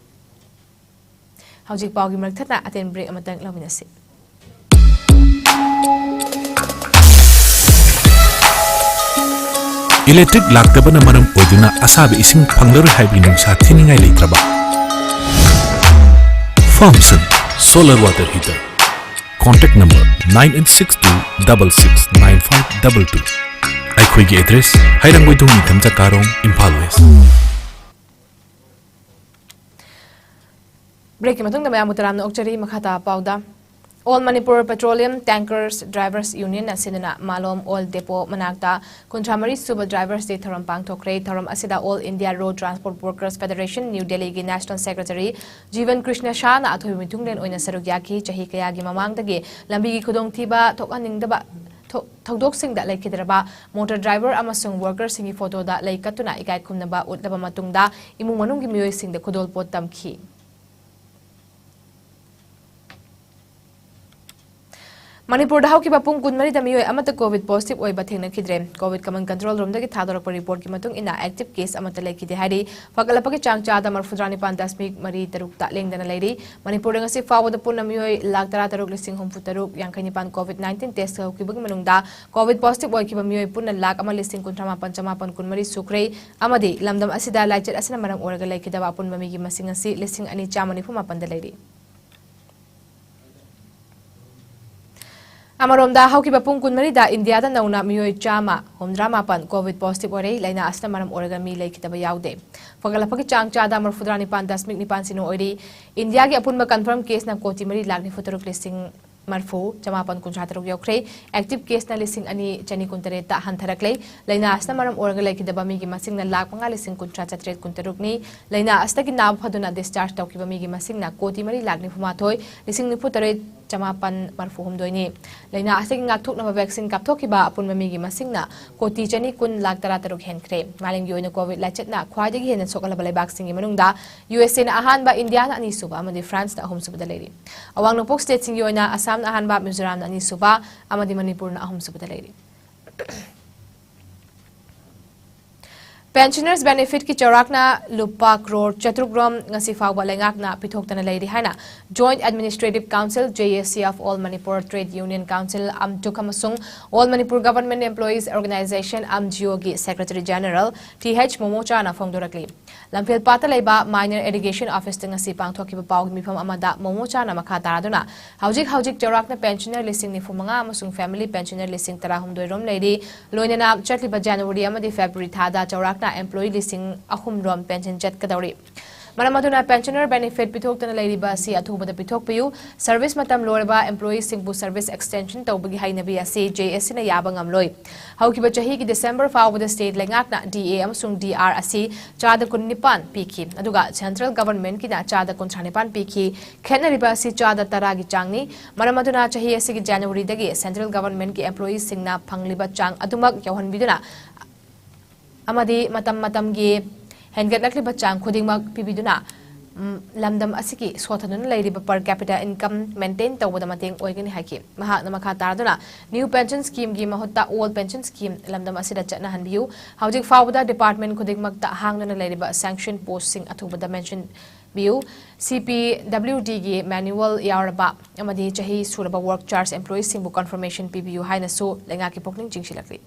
ꯍꯧꯖꯤꯛ ꯄꯥꯎꯒꯤ ꯃꯔꯛ ꯊꯠꯅ ꯑꯇꯦꯟ break ꯑꯃꯇꯪ ꯂꯧꯃꯤꯟꯅꯁꯤ꯫ ꯏꯂꯦꯛꯇ꯭ꯔꯤꯛ ꯂꯥꯛꯇꯕꯅ ꯃꯔꯝ ꯑꯣꯏꯗꯨꯅ ꯑꯁꯥꯕ ꯏꯁꯤꯡ ꯐꯪꯂꯔꯣꯏ ꯍꯥꯏꯕꯒꯤ ꯅꯨꯡꯁꯥ ꯊꯤꯅꯤꯡꯉꯥꯏ ꯂꯩꯇ꯭ꯔꯕ? Farmsun Solar Water Heater, contact number nine eight six two double six nine five double two. ꯑꯩꯈꯣꯏꯒꯤ address ꯍꯩꯔꯥꯡꯒꯣꯏꯊꯣꯡ ꯅꯤꯡꯊꯝ ꯆꯀꯥꯔꯣꯡ, ꯏꯝꯐꯥꯜ West. Breakꯀꯤ ꯃꯇꯨꯡꯗ ꯃꯌꯥꯝꯕꯨ ꯇꯔꯥꯝꯅ ꯑꯣꯛꯆꯔꯤ꯫ ꯃꯈꯥ ꯇꯥꯕ ꯄꯥꯎꯗ꯫ All Manipur Petroleum Tankers Drivers Union ꯁꯤꯟꯗꯨꯅ ꯃꯥꯂꯣꯝ oil depot ꯃꯅꯥꯛꯇ ꯀꯨꯟꯊ꯭ꯔꯥ ꯃꯔꯤ ꯁꯨꯕ Drivers Day ꯊꯧꯔꯝ ꯄꯥꯡꯊꯣꯛꯈ꯭ꯔꯦ꯫ ꯊꯧꯔꯝ ꯑꯁꯤꯗ All India Road Transport Workers Federation, New Delhiꯒꯤ National Secretary ꯖꯤꯕꯟ ꯀ꯭ꯔꯤꯁꯅ ꯁꯥꯍꯅ ꯑꯊꯣꯏꯕ ꯃꯤꯊꯨꯡꯂꯦꯟ ꯑꯣꯏꯅ ꯁꯔꯨꯛ ꯌꯥꯈꯤ꯫ ꯆꯍꯤ ꯀꯌꯥꯒꯤ ꯃꯃꯥꯡꯗꯒꯤ ꯂꯝꯕꯤꯒꯤ ꯈꯨꯗꯣꯡꯊꯤꯕ ꯊꯣꯛꯍꯟꯅꯤꯡꯗꯕ ꯊꯧ-, ꯊꯧꯗꯣꯛꯁꯤꯡꯗ ꯂꯩꯈꯤꯗ꯭ꯔꯕ motor driver ꯑꯃꯁꯨꯡ workerꯁꯤꯡꯒꯤ photoꯗ ꯂꯩ ꯀꯠꯇꯨꯅ ꯏꯀꯥꯏ ꯈꯨꯝꯅꯕ ꯎꯠꯂꯕ ꯃꯇꯨꯡꯗ ꯏꯃꯨꯡ ꯃꯅꯨꯡꯒꯤ ꯃꯤꯑꯣꯏꯁꯤꯡꯗ ꯈꯨꯗꯣꯜꯄꯣꯠ ꯇꯝꯈꯤ꯫ ꯃꯅꯤꯄꯨꯔꯗ ꯍꯧꯈꯤꯕ ꯄꯨꯡ ꯀꯨꯟꯃꯔꯤꯗ ꯃꯤꯑꯣꯏ ꯑꯃꯠꯇ COVID positive ꯑꯣꯏꯕ ꯊꯦꯡꯅꯈꯤꯗ꯭ꯔꯦ꯫ COVID Command Control ꯔꯨꯝꯗꯒꯤ ꯊꯥꯗꯣꯔꯛꯄ ꯔꯤꯄꯣꯔꯠꯀꯤ ꯃꯇꯨꯡ ꯏꯟꯅ, active case ꯑꯃꯠꯇ ꯂꯩꯈꯤꯗꯦ ꯍꯥꯏꯔꯤ꯫ ꯐꯒꯠꯂꯛꯄꯒꯤ ꯆꯥꯡ ꯆꯥꯗ ꯃꯔꯤꯐꯨꯇꯔꯥ ꯅꯤꯄꯥꯟ ꯗꯁꯃꯤꯛ ꯃꯔꯤ ꯇꯔꯨꯛꯇ ꯂꯦꯡꯗꯅ ꯂꯩꯔꯤ꯫ ꯃꯅꯤꯄꯨꯔꯗ ꯉꯁꯤ ꯐꯥꯎꯕꯗ ꯄꯨꯟꯅ ꯃꯤꯑꯣꯏ ꯂꯥꯈ ꯇꯔꯥ ꯇꯔꯨꯛ ꯂꯤꯁꯤꯡ ꯍꯨꯝꯐꯨ ꯇꯔꯨꯛ ꯌꯥꯡꯈꯩ ꯅꯤꯄꯥꯟ COVID nineteen test ꯇꯧꯈꯤꯕꯒꯤ ꯃꯅꯨꯡꯗ COVID positive ꯑꯣꯏꯈꯤꯕ ꯃꯤꯑꯣꯏ ꯄꯨꯟꯅ ꯂꯥꯈ ꯑꯃ ꯂꯤꯁꯤꯡ ꯀꯨꯟꯊ꯭ꯔꯥ ꯃꯥꯄꯟ ꯆꯃꯥꯄꯟ ꯀꯨꯟꯃꯔꯤ ꯁꯨꯈ꯭ꯔꯦ꯫ ꯑꯃꯗꯤ ꯂꯝꯗꯝ ꯑꯁꯤꯗ ꯂꯥꯏꯆꯠ ꯑꯁꯤꯅ ꯃꯔꯝ ꯑꯣꯏꯔꯒ ꯂꯩꯈꯤꯗꯕ ꯑꯄꯨꯟꯕ ꯃꯤꯒꯤ ꯃꯁꯤꯡ ꯑꯁꯤ ꯂꯤꯁꯤꯡ ꯑꯅꯤ ꯆꯥꯝꯃ ꯅꯤꯐꯨ ꯃꯥꯄꯟꯗ ꯂꯩꯔꯤ꯫ ꯑꯃꯔꯣꯝꯗ, ꯍꯧꯈꯤꯕ ꯄꯨꯡ ꯀꯨꯟꯃꯔꯤꯗ ꯏꯟꯗꯤꯌꯥꯗ ꯅꯧꯅ ꯃꯤꯑꯣꯏ ꯆꯥꯝꯃ ꯍꯨꯝꯗ꯭ꯔꯥ ꯃꯥꯄꯟ COVID positive ꯑꯣꯏꯔꯦ꯫ ꯂꯥꯏꯅꯥ ꯑꯁꯤꯅ ꯃꯔꯝ ꯑꯣꯏꯔꯒ ꯃꯤ ꯂꯩꯈꯤꯗꯕ ꯌꯥꯎꯗꯦ꯫ ꯐꯒꯠꯂꯛꯄꯒꯤ ꯆꯥꯡ ꯆꯥꯗ ꯃꯔꯤꯐꯨꯇꯔꯥ ꯅꯤꯄꯥꯟ ꯗꯁꯃꯤꯛ ꯅꯤꯄꯥꯟ ꯁꯤꯅꯣ ꯑꯣꯏꯔꯤ꯫ ꯏꯟꯗꯤꯌꯥꯒꯤ ꯑꯄꯨꯟꯕ confirm case ꯅ ꯀꯣꯇꯤ ꯃꯔꯤ ꯂꯥꯈ ꯅꯤꯐꯨ ꯇꯔꯨꯛ ꯂꯤꯁꯤꯡ ꯃꯔꯤꯐꯨ ꯆꯃꯥꯄꯟ ꯀꯨꯟꯊ꯭ꯔꯥ ꯇꯔꯨꯛ ꯌꯧꯈ꯭ꯔꯦ꯫ Active case ꯅ ꯂꯤꯁꯤꯡ ꯑꯅꯤ ꯆꯅꯤ ꯀꯨꯟ ꯇꯔꯦꯠꯇ ꯍꯟꯊꯔꯛꯂꯦ꯫ ꯂꯥꯏꯅꯥ ꯑꯁꯤꯅ ꯃꯔꯝ ꯑꯣꯏꯔꯒ ꯂꯩꯈꯤꯗꯕ ꯃꯤꯒꯤ ꯃꯁꯤꯡꯅ ꯂꯥꯈ ꯃꯉꯥ ꯂꯤꯁꯤꯡ ꯀꯨꯟꯊ꯭ꯔꯥ ꯆꯥꯇ꯭ꯔꯦꯠ ꯀꯨꯟꯇꯔꯨꯛꯅꯤ꯫ ꯂꯥꯏꯅꯥ ꯑꯁꯤꯗꯒꯤ ꯅꯥꯕ ꯐꯗꯨꯅ discharge ꯇꯧꯈꯤꯕ ꯃꯤꯒꯤ ꯃꯁꯤꯡꯅ ꯀꯣꯇꯤ ꯃꯔꯤ ꯂꯥꯈ ꯅꯤꯐꯨ ꯃꯥꯊꯣꯏ ꯂꯤꯁꯤꯡ ꯅꯤꯐꯨ ꯇꯔꯦꯠ ꯆꯃꯥꯄꯟ ꯃꯔꯤꯐꯨ ꯍꯨꯝꯗꯣꯏꯅꯤ꯫ ꯂꯥꯏꯅꯥ ꯑꯁꯤꯒꯤ ꯉꯥꯛꯊꯣꯛꯅꯕ vaccine ꯀꯥꯞꯊꯣꯛꯈꯤꯕ ꯑꯄꯨꯟꯕ ꯃꯤꯒꯤ ꯃꯁꯤꯡꯅ ꯀꯣꯇꯤ ꯆꯅꯤ ꯀꯨꯟ ꯂꯥꯈ ꯇꯔꯥ ꯇꯔꯨꯛ ꯍꯦꯟꯈ꯭ꯔꯦ꯫ ꯃꯥꯂꯦꯝꯒꯤ ꯑꯣꯏꯅ COVID ꯂꯥꯏꯆꯠꯅ ꯈ꯭ꯋꯥꯏꯗꯒꯤ ꯍꯦꯟꯅ ꯁꯣꯛꯍꯜꯂꯕ ꯂꯩꯕꯥꯛꯁꯤꯡꯒꯤ ꯃꯅꯨꯡꯗ USA ꯅ ꯑꯍꯥꯟꯕ, ꯏꯟꯗꯤꯌꯥꯅ ꯑꯅꯤꯁꯨꯕ ꯑꯃꯗꯤ ꯐ꯭ꯔꯥꯟꯁꯅ ꯑꯍꯨꯝꯁꯨꯕꯗ ꯂꯩꯔꯤ꯫ ꯑꯋꯥꯡ ꯅꯣꯡꯄꯣꯛ state ꯁꯤꯡꯒꯤ ꯑꯣꯏꯅ ꯑꯁꯥꯝꯅ ꯑꯍꯥꯟꯕ, ꯃꯤꯖꯣꯔꯥꯝꯅ ꯑꯅꯤꯁꯨꯕ ꯑꯃꯗꯤ ꯃꯅꯤꯄꯨꯔꯅ ꯑꯍꯨꯝꯁꯨꯕꯗ ꯂꯩꯔꯤ꯫ Pensioners benefit ꯀꯤ ꯆꯥꯎꯔꯥꯛꯅ ꯂꯨꯄꯥ ꯀ꯭ꯔꯣꯔ ꯆꯥꯇ꯭ꯔꯨꯛ ꯔꯣꯝ ꯉꯁꯤ ꯐꯥꯎꯕ ꯂꯩꯉꯥꯛꯅ ꯄꯤꯊꯣꯛꯇꯅ ꯂꯩꯔꯤ ꯍꯥꯏꯅ Joint Administrative Council, JAC of All Manipur Trade Union Council, AMTUC, ꯑꯃꯁꯨꯡ All Manipur Government Employees Organization, AMGO, ꯒꯤ Secretary General Th ꯃꯣꯃꯣꯆꯥꯅ ꯐꯣꯡꯗꯣꯔꯛꯂꯤ꯫ ꯂꯝꯐꯦꯜꯄꯥꯠꯇ ꯂꯩꯕ Minor Irrigation Office ꯇ ꯉꯁꯤ ꯄꯥꯡꯊꯣꯛꯈꯤꯕ ꯄꯥꯎꯒꯤ ꯃꯤꯐꯝ ꯑꯃꯗ ꯃꯣꯃꯣꯆꯥꯅ ꯃꯈꯥ ꯇꯥꯔꯗꯨꯅ, ꯍꯧꯖꯤꯛ ꯍꯧꯖꯤꯛ ꯆꯥꯎꯔꯥꯛꯅ pensioner ꯂꯤꯁꯤꯡ ꯅꯤꯐꯨ ꯃꯉꯥ ꯑꯃꯁꯨꯡ family pensioner ꯂꯤꯁꯤꯡ ꯇꯔꯥꯍꯨꯝꯗꯣꯏ ꯔꯣꯝ ꯂꯩꯔꯤ꯫ ꯂꯣꯏꯅꯅ ꯆꯠꯂꯤꯕ January ꯑꯃꯗꯤ February ꯊꯥꯗ ꯆꯥꯎꯔꯥꯛꯅ employee ꯂꯤꯁꯤꯡ ꯑꯍꯨꯝ ꯔꯣꯝ pension ꯆꯠꯀꯗꯧꯔꯤ꯫ ꯃꯔꯝ ꯑꯗꯨꯅ pensioner benefit ꯄꯤꯊꯣꯛꯇꯅ ꯂꯩꯔꯤꯕ ꯑꯁꯤ ꯑꯊꯨꯕꯗ ꯄꯤꯊꯣꯛꯄꯤꯌꯨ꯫ Service ꯃꯇꯝ ꯂꯣꯏꯔꯕ employee ꯁꯤꯡꯕꯨ service extension ꯇꯧꯕꯒꯤ ꯍꯩꯅꯕꯤ ꯑꯁꯤ JAC ꯅ ꯌꯥꯕ ꯉꯝꯂꯣꯏ꯫ ꯍꯧꯈꯤꯕ ꯆꯍꯤꯒꯤ December ꯐꯥꯎꯕꯗ state ꯂꯩꯉꯥꯛꯅ DA ꯑꯃꯁꯨꯡ DR ꯑꯁꯤ ꯆꯥꯗ ꯀꯨꯟꯅꯤꯄꯥꯟ ꯄꯤꯈꯤ, ꯑꯗꯨꯒ central government ꯀꯤꯅ ꯆꯥꯗ ꯀꯨꯟꯊ꯭ꯔꯥ ꯅꯤꯄꯥꯟ ꯄꯤꯈꯤ꯫ ꯈꯦꯠꯅꯔꯤꯕ ꯑꯁꯤ ꯆꯥꯗ ꯇꯔꯥꯒꯤ ꯆꯥꯡꯅꯤ꯫ ꯃꯔꯝ ꯑꯗꯨꯅ ꯆꯍꯤ ꯑꯁꯤꯒꯤ January ꯗꯒꯤ central government ꯀꯤ employee ꯁꯤꯡꯅ ꯐꯪꯂꯤꯕ ꯆꯥꯡ ꯑꯗꯨꯃꯛ ꯌꯧꯍꯟꯕꯤꯗꯨꯅ ꯑꯃꯗꯤ ꯃꯇꯝ ꯃꯇꯝꯒꯤ ꯍꯦꯟꯒꯠꯂꯛꯂꯤꯕ ꯆꯥꯡ ꯈꯨꯗꯤꯡꯃꯛ ꯄꯤꯕꯤꯗꯨꯅ ꯎꯝ, ꯂꯝꯗꯝ ꯑꯁꯤꯒꯤ ꯁꯣꯊꯗꯨꯅ ꯂꯩꯔꯤꯕ per capita income maintain ꯇꯧꯕꯗ ꯃꯇꯦꯡ ꯑꯣꯏꯒꯅꯤ ꯍꯥꯏꯈꯤ꯫ ꯃꯍꯥꯛꯅ ꯃꯈꯥ ꯇꯥꯗꯨꯅ new pension scheme ꯒꯤ ꯃꯍꯨꯠꯇ old pension scheme ꯂꯝꯗꯝ ꯑꯁꯤꯗ ꯆꯠꯅꯍꯟꯕꯤꯌꯨ꯫ ꯍꯧꯖꯤꯛ ꯐꯥꯎꯕꯗ department ꯈꯨꯗꯤꯡꯃꯛꯇ ꯍꯥꯡꯗꯨꯅ ꯂꯩꯔꯤꯕ sanction post ꯁꯤꯡ ꯑꯊꯨꯕꯗ ꯃꯦꯟꯁꯤꯟꯕꯤꯌꯨ꯫ C P W D ꯒꯤ manual ꯌꯥꯎꯔꯕ ꯑꯃꯗꯤ ꯆꯍꯤ ꯁꯨꯔꯕ work charge employee ꯁꯤꯡꯕꯨ confirmation ꯄꯤꯕꯤꯌꯨ ꯍꯥꯏꯅꯁꯨ ꯂꯩꯉꯥꯛꯀꯤ ꯄꯨꯛꯅꯤꯡ ꯆꯤꯡꯁꯤꯜꯂꯛꯂꯤ꯫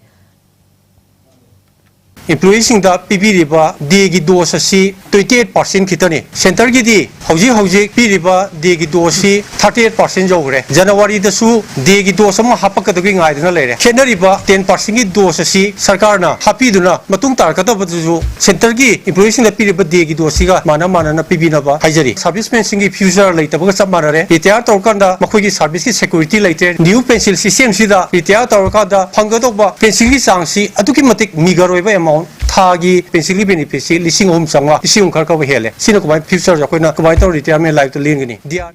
Employee ꯁꯤꯡꯗ ꯄꯤꯕꯤꯔꯤꯕ day ꯒꯤ dose ꯑꯁꯤ twenty eight percent ꯈꯤꯇꯅꯤ꯫ Centre ꯒꯤꯗꯤ ꯍꯧꯖꯤꯛ ꯍꯧꯖꯤꯛ ꯄꯤꯔꯤꯕ day ꯒꯤ dose ꯑꯁꯤ thirty eight percent ꯌꯧꯈ꯭ꯔꯦ꯫ January ꯗꯁꯨ day ꯒꯤ dose ꯑꯃ ꯍꯥꯞꯄꯛꯀꯗꯕꯒꯤ ꯉꯥꯏꯗꯨꯅ ꯂꯩꯔꯦ꯫ ꯈꯦꯠꯅꯔꯤꯕ ten percent ꯒꯤ dose ꯑꯁꯤ ꯁꯔꯀꯥꯔꯅ ꯍꯥꯞꯄꯤꯗꯨꯅ ꯃꯇꯨꯡ ꯇꯥꯔꯛꯀꯗꯕꯗꯁꯨ centre ꯒꯤ employee ꯁꯤꯡꯗ ꯄꯤꯔꯤꯕ day ꯒꯤ dose ꯁꯤꯒ ꯃꯥꯟꯅ ꯃꯥꯟꯅꯅ ꯄꯤꯕꯤꯅꯕ ꯍꯥꯏꯖꯔꯤ꯫ Serviceman ꯁꯤꯡꯒꯤ future ꯂꯩꯇꯕꯒ ꯆꯞ ꯃꯥꯟꯅꯔꯦ꯫ Retire ꯇꯧꯔꯀꯥꯟꯗ ꯃꯈꯣꯏꯒꯤ service ꯀꯤ security ꯂꯩꯇ꯭ꯔꯦ꯫ New pension system ꯁꯤꯗ retire ꯇꯧꯔꯀꯥꯟꯗ ꯐꯪꯒꯗꯧꯕ pension ꯒꯤ ꯆꯥꯡꯁꯤ ꯑꯗꯨꯛꯀꯤ ꯃꯇꯤꯛ meager ꯑꯣꯏꯕ amount, ꯊꯥꯒꯤ pension ꯒꯤ benefit ꯁꯤ ꯂꯤꯁꯤꯡ ꯑꯍꯨꯝ ꯆꯥꯝꯃꯉꯥ, ꯂꯤꯁꯤꯡ ꯑꯍꯨꯝ ꯈꯔ ꯈꯔ ꯍꯦꯜꯂꯦ꯫ ꯁꯤꯅ ꯀꯃꯥꯏꯅ future ꯁꯦ ꯑꯩꯈꯣꯏꯅ ꯀꯃꯥꯏꯅ ꯇꯧꯔ retirement life ꯇ ꯂꯦꯟꯒꯅꯤ? D R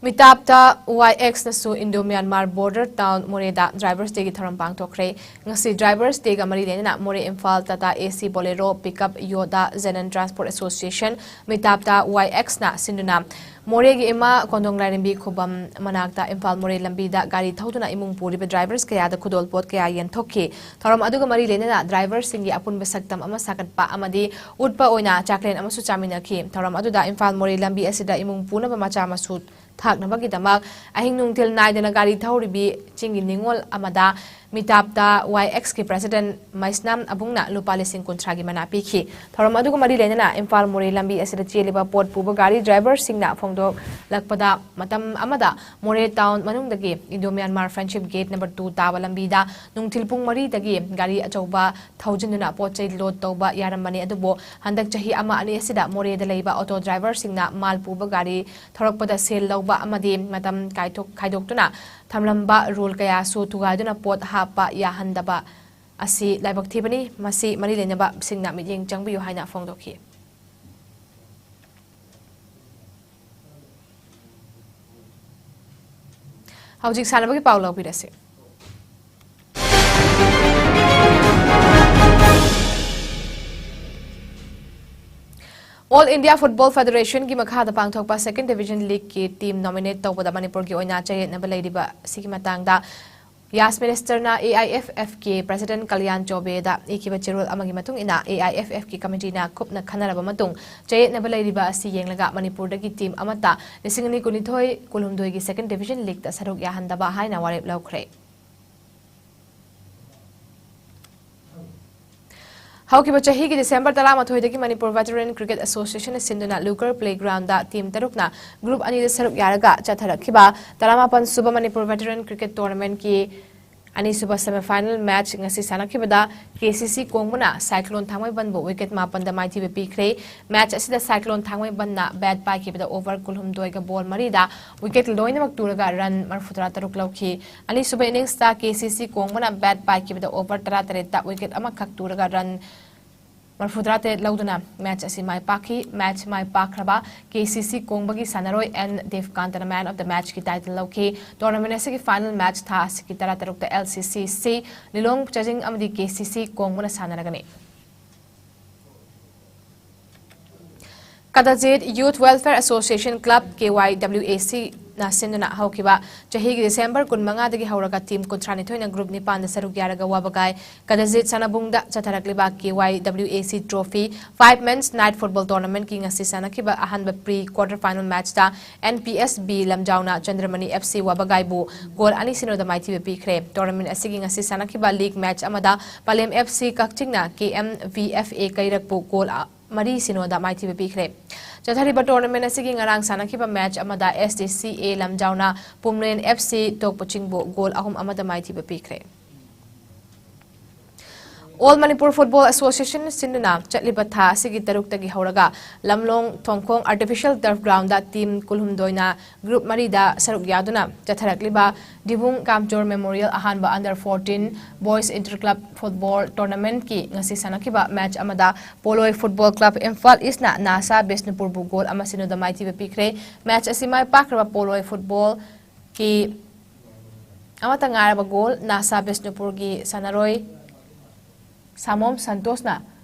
ꯃꯤꯇꯥꯞꯇ Y X ꯅꯁꯨ Indo Myanmar border town ꯃꯣꯔꯦꯗ Drivers Day ꯒꯤ ꯊꯧꯔꯝ ꯄꯥꯡꯊꯣꯛꯈ꯭ꯔꯦ꯫ ꯉꯁꯤ Drivers Day ꯒ ꯃꯔꯤ ꯂꯩꯅꯅ ꯃꯣꯔꯦ Imphal Tata A C Bolero, pickup, Yoda, Zenan Transport Association, ꯃꯤꯇꯥꯞꯇ Y X ꯅ ꯁꯤꯟꯗꯨꯅ ꯃꯣꯔꯦꯒꯤ ꯏꯃꯥ ꯀꯣꯟꯗꯣꯡ ꯂꯥꯏꯔꯦꯝꯕꯤ ꯈꯨꯕꯝ ꯃꯅꯥꯛꯇ ꯏꯝꯐꯥꯜ ꯃꯣꯔꯦ ꯂꯝꯕꯤꯗ ꯒꯥꯔꯤ ꯊꯧꯗꯨꯅ ꯏꯃꯨꯡ ꯄꯨꯔꯤꯕ drivers ꯀꯌꯥꯗ ꯈꯨꯗꯣꯜꯄꯣꯠ ꯀꯌꯥ ꯌꯦꯟꯊꯣꯛꯈꯤ꯫ ꯊꯧꯔꯝ ꯑꯗꯨꯒ ꯃꯔꯤ ꯂꯩꯅꯅ drivers ꯁꯤꯡꯒꯤ ꯑꯄꯨꯟꯕ ꯁꯛꯇꯝ ꯑꯃ ꯁꯥꯒꯠꯄ ꯑꯃꯗꯤ ꯎꯠꯄ ꯑꯣꯏꯅ ꯆꯥꯛꯂꯦꯟ ꯑꯃꯁꯨ ꯆꯥꯃꯤꯟꯅꯈꯤ꯫ ꯊꯧꯔꯝ ꯑꯗꯨꯗ ꯏꯝꯐꯥꯜ ꯃꯣꯔꯦ ꯂꯝꯕꯤ ꯑꯁꯤꯗ ꯏꯃꯨꯡ ꯄꯨꯅꯕ ꯃꯆꯥ ꯃꯁꯨ ꯊꯥꯛꯅꯕꯒꯤꯗꯃꯛ ꯑꯍꯤꯡ ꯅꯨꯡꯊꯤꯜ ꯅꯥꯏꯗꯅ ꯒꯥꯔꯤ ꯊꯧꯔꯤꯕꯤ ꯆꯤꯡꯒꯤ ꯅꯤꯉꯣꯜ ꯑꯃꯗ ꯃꯤꯇꯥꯞꯇ Y X ꯀꯤ president ꯃꯩꯁꯅꯥꯝ ꯑꯕꯨꯡꯅ ꯂꯨꯄꯥ ꯂꯤꯁꯤꯡ ꯀꯨꯟꯊ꯭ꯔꯥꯒꯤ ꯃꯅꯥ ꯄꯤꯈꯤ꯫ ꯊꯧꯔꯝ ꯑꯗꯨꯒ ꯃꯔꯤ ꯂꯩꯅꯅ ꯏꯝꯐꯥꯜ ꯃꯣꯔꯦ ꯂꯝꯕꯤ ꯑꯁꯤꯗ ꯆꯦꯜꯂꯤꯕ ꯄꯣꯠ ꯄꯨꯕ ꯒꯥꯔꯤ drivers ꯁꯤꯡꯅ ꯐꯣꯡꯗꯣꯛꯂꯛꯄꯗ, ꯃꯇꯝ ꯑꯃꯗ ꯃꯣꯔꯦ town ꯃꯅꯨꯡꯗꯒꯤ Indo Myanmar Friendship Gate number two ꯇꯥꯕ ꯂꯝꯕꯤꯗ ꯅꯨꯡꯊꯤꯜ ꯄꯨꯡ ꯃꯔꯤꯗꯒꯤ ꯒꯥꯔꯤ ꯑꯆꯧꯕ ꯊꯧꯖꯤꯟꯗꯨꯅ ꯄꯣꯠ ꯆꯩ load ꯇꯧꯕ ꯌꯥꯔꯝꯕꯅꯤ꯫ ꯑꯗꯨꯕꯨ ꯍꯟꯗꯛ ꯆꯍꯤ ꯑꯃ ꯑꯅꯤ ꯑꯁꯤꯗ ꯃꯣꯔꯦꯗ ꯂꯩꯕ auto driver ꯁꯤꯡꯅ ꯃꯥꯜ ꯄꯨꯕ ꯒꯥꯔꯤ ꯊꯧꯔꯛꯄꯗ ꯁꯦꯜ ꯂꯧꯕ ꯑꯃꯗꯤ ꯃꯇꯝ ꯀꯥꯏꯊꯣꯛ-, ꯈꯥꯏꯗꯣꯛꯇꯨꯅ ꯊꯝꯂꯝꯕ rule ꯀꯌꯥꯁꯨ ꯊꯨꯒꯥꯏꯗꯨꯅ ꯄꯣꯠ ꯍꯥꯞꯄ ꯌꯥꯍꯟꯗꯕ ꯑꯁꯤ ꯂꯥꯏꯕꯛ ꯊꯤꯕꯅꯤ꯫ ꯃꯁꯤ ꯃꯔꯤ ꯂꯩꯅꯕꯁꯤꯡꯅ ꯃꯤꯠꯌꯦꯡ ꯆꯪꯕꯤꯌꯨ ꯍꯥꯏꯅ ꯐꯣꯡꯗꯣꯛꯈꯤ꯫ ꯍꯧꯖꯤꯛ ꯁꯥꯟꯅꯕꯒꯤ ꯄꯥꯎ ꯂꯧꯕꯤꯔꯁꯤ꯫ All India Football Federation ꯒꯤ ꯃꯈꯥꯗ ꯄꯥꯡꯊꯣꯛꯄ Second Division League ꯀꯤ team nominate ꯇꯧꯕꯗ ꯃꯅꯤꯄꯨꯔꯒꯤ ꯑꯣꯏꯅ ꯆꯌꯦꯠꯅꯕ ꯂꯩꯔꯤꯕ ꯑꯁꯤꯒꯤ ꯃꯇꯥꯡꯗ ꯌꯥꯁ ꯃꯤꯅꯤꯁꯇꯔꯅ A I F F ꯀꯤ President ꯀꯂꯌꯥꯟ ꯆꯧꯕꯦꯗ ꯏꯈꯤꯕ ꯆꯦꯔꯣꯜ ꯑꯃꯒꯤ ꯃꯇꯨꯡ ꯏꯟꯅ, A I F F ꯀꯤ committee ꯅ ꯀꯨꯞꯅ ꯈꯟꯅꯔꯕ ꯃꯇꯨꯡ, ꯆꯌꯦꯠꯅꯕ ꯂꯩꯔꯤꯕ ꯑꯁꯤ ꯌꯦꯡꯂꯒ ꯃꯅꯤꯄꯨꯔꯗꯒꯤ team ꯑꯃꯠꯇ ꯂꯤꯁꯤꯡ ꯑꯅꯤ ꯀꯨꯟꯅꯤꯊꯣꯏ ꯀꯨꯟꯍꯨꯝꯗꯣꯏꯒꯤ Second Division League ꯇ ꯁꯔꯨꯛ ꯌꯥꯍꯟꯗꯕ ꯍꯥꯏꯅ ꯋꯥꯔꯦꯞ ꯂꯧꯈ꯭ꯔꯦ꯫ ꯍꯧꯈꯤꯕ ꯆꯍꯤꯒꯤ ꯗꯤꯁꯦꯝꯕꯔ ꯇꯔꯥꯃꯥꯊꯣꯏꯗꯒꯤ ꯃꯅꯤꯄꯨꯔ Veteran Cricket Association ꯅ ꯁꯤꯟꯗꯨꯅ Lugar Playground ꯗ team ꯇꯔꯨꯛꯅ group ꯑꯅꯤꯗ ꯁꯔꯨꯛ ꯌꯥꯔꯒ ꯆꯠꯊꯔꯛꯈꯤꯕ ꯇꯔꯥꯃꯥꯄꯟ ꯁꯨꯕ ꯃꯅꯤꯄꯨꯔ Veteran Cricket Tournament ꯀꯤ ꯑꯅꯤꯁꯨꯕ semi final match ꯉꯁꯤ ꯁꯥꯟꯅꯈꯤꯕꯗ K C C ꯀꯣꯡꯕꯅ Cyclone ꯊꯥꯡꯃꯩꯕꯟꯕꯨ wicket ꯃꯥꯄꯟꯗ ꯃꯥꯏꯊꯤꯕ ꯄꯤꯈ꯭ꯔꯦ꯫ Match ꯑꯁꯤꯗ Cyclone ꯊꯥꯡꯃꯩꯕꯟꯅ bat ꯄꯥꯏꯈꯤꯕꯗ over ꯀꯨꯟꯍꯨꯝꯗꯣꯏꯒ ball ꯃꯔꯤꯗ wicket ꯂꯣꯏꯅꯃꯛ ꯇꯨꯔꯒ run ꯃꯔꯤꯐꯨꯇꯔꯥ ꯇꯔꯨꯛ ꯂꯧꯈꯤ꯫ ꯑꯅꯤꯁꯨꯕ innings ꯇ K C C ꯀꯣꯡꯕꯅ bat ꯄꯥꯏꯈꯤꯕꯗ over ꯇꯔꯥꯇꯔꯦꯠꯇ wicket ꯑꯃꯈꯛ ꯇꯨꯔꯒ run ꯃꯔꯤꯐꯨꯇꯔꯥ ꯇꯔꯦꯠ ꯂꯧꯗꯨꯅ match ꯑꯁꯤ ꯃꯥꯏ ꯄꯥꯛꯈꯤ꯫ Match ꯃꯥꯏ ꯄꯥꯛꯈ꯭ꯔꯕ K C C ꯀꯣꯡꯕꯒꯤ ꯁꯥꯟꯅꯔꯣꯏ N ꯗꯦꯕꯀꯥꯟꯇꯅ man of the match ꯀꯤ title ꯂꯧꯈꯤ꯫ Tournament ꯑꯁꯤꯒꯤ final match ꯊꯥ ꯑꯁꯤꯒꯤ ꯇꯔꯥꯇꯔꯨꯛꯇ L C C C ꯂꯤꯂꯣꯡ ꯆꯥꯖꯤꯡ ꯑꯃꯗꯤ K C C ꯀꯣꯡꯕꯅ ꯁꯥꯟꯅꯔꯒꯅꯤ꯫ Kadazit Youth Welfare Association Club, K Y W A C ꯅ ꯁꯤꯟꯗꯨꯅ ꯍꯧꯈꯤꯕ ꯆꯍꯤꯒꯤ ꯗꯤꯁꯦꯝꯕꯔ ꯀꯨꯟꯃꯉꯥꯗꯒꯤ ꯍꯧꯔꯒ team ꯀꯨꯟꯊ꯭ꯔꯥꯅꯤꯊꯣꯏꯅ group ꯅꯤꯄꯥꯟꯗ ꯁꯔꯨꯛ ꯌꯥꯔꯒ ꯋꯥꯕꯒꯥꯏ ꯀꯗꯖꯤꯠ ꯁꯥꯟꯅꯕꯨꯡꯗ ꯆꯠꯊꯔꯛꯂꯤꯕ K Y W A C Trophy Five Men's Night Football Tournament ꯀꯤ ꯉꯁꯤ ꯁꯥꯟꯅꯈꯤꯕ ꯑꯍꯥꯟꯕ pre quarter final match ꯇ N P S B ꯂꯝꯖꯥꯎꯅ ꯆꯟꯗ꯭ꯔꯃꯅꯤ F C ꯋꯥꯕꯒꯥꯏꯕꯨ goal ꯑꯅꯤ ꯁꯤꯅꯣꯗ ꯃꯥꯏꯊꯤꯕ ꯄꯤꯈ꯭ꯔꯦ꯫ Tournament ꯑꯁꯤꯒꯤ ꯉꯁꯤ ꯁꯥꯟꯅꯈꯤꯕ league match ꯑꯃꯗ ꯄꯂꯦꯝ F C ꯀꯛꯆꯤꯡꯅ K M V F A ꯀꯩꯔꯛꯄꯨ goal ꯃꯔꯤ ꯁꯤꯅꯣꯗ ꯃꯥꯏꯊꯤꯕ ꯄꯤꯈ꯭ꯔꯦ꯫ ꯆꯠꯊꯔꯤꯕ tournament ꯑꯁꯤꯒꯤ ꯉꯔꯥꯡ ꯁꯥꯟꯅꯈꯤꯕ match ꯑꯃꯗ S D C A ꯂꯝꯖꯥꯎꯅ ꯄꯨꯝꯂꯦꯟ F C ꯇꯣꯛꯄꯆꯤꯡꯕꯨ goal ꯑꯍꯨꯝ ꯑꯃꯗ ꯃꯥꯏꯊꯤꯕ ꯄꯤꯈ꯭ꯔꯦ꯫ All Manipur Football Association ꯁꯤꯟꯗꯨꯅ ꯆꯠꯂꯤꯕ ꯊꯥ ꯑꯁꯤꯒꯤ ꯇꯔꯨꯛꯇꯒꯤ ꯍꯧꯔꯒ ꯂꯝꯂꯣꯡ ꯊꯣꯡꯈꯣꯡ artificial turf ground ꯗ team ꯀꯨꯟꯍꯨꯝꯗꯣꯏꯅ group ꯃꯔꯤꯗ ꯁꯔꯨꯛ ꯌꯥꯗꯨꯅ ꯆꯠꯊꯔꯛꯂꯤꯕ ꯗꯤꯕꯨꯡ ꯀꯥꯝꯆꯣꯔ Memorial ꯑꯍꯥꯟꯕ under fourteen boys inter club football tournament ꯀꯤ ꯉꯁꯤ ꯁꯥꯟꯅꯈꯤꯕ match ꯑꯃꯗ ꯄꯣꯂꯣꯏ Football Club ꯏꯝꯐꯥꯜ East ꯅ ꯅꯥꯁꯥ ꯕꯤꯁꯅꯨꯄꯨꯔꯕꯨ goal ꯑꯃ ꯁꯤꯅꯣꯗ ꯃꯥꯏꯊꯤꯕ ꯄꯤꯈ꯭ꯔꯦ꯫ Match ꯑꯁꯤ ꯃꯥꯏ ꯄꯥꯛꯈ꯭ꯔꯕ ꯄꯣꯂꯣꯏ football ꯀꯤ ꯑꯃꯠꯇ ꯉꯥꯏꯔꯕ goal ꯅꯥꯁꯥ ꯕꯤꯁꯅꯨꯄꯨꯔꯒꯤ ꯁꯥꯟꯅꯔꯣꯏ ꯁꯥꯃꯣꯝ ꯁꯟꯇꯣꯁꯅ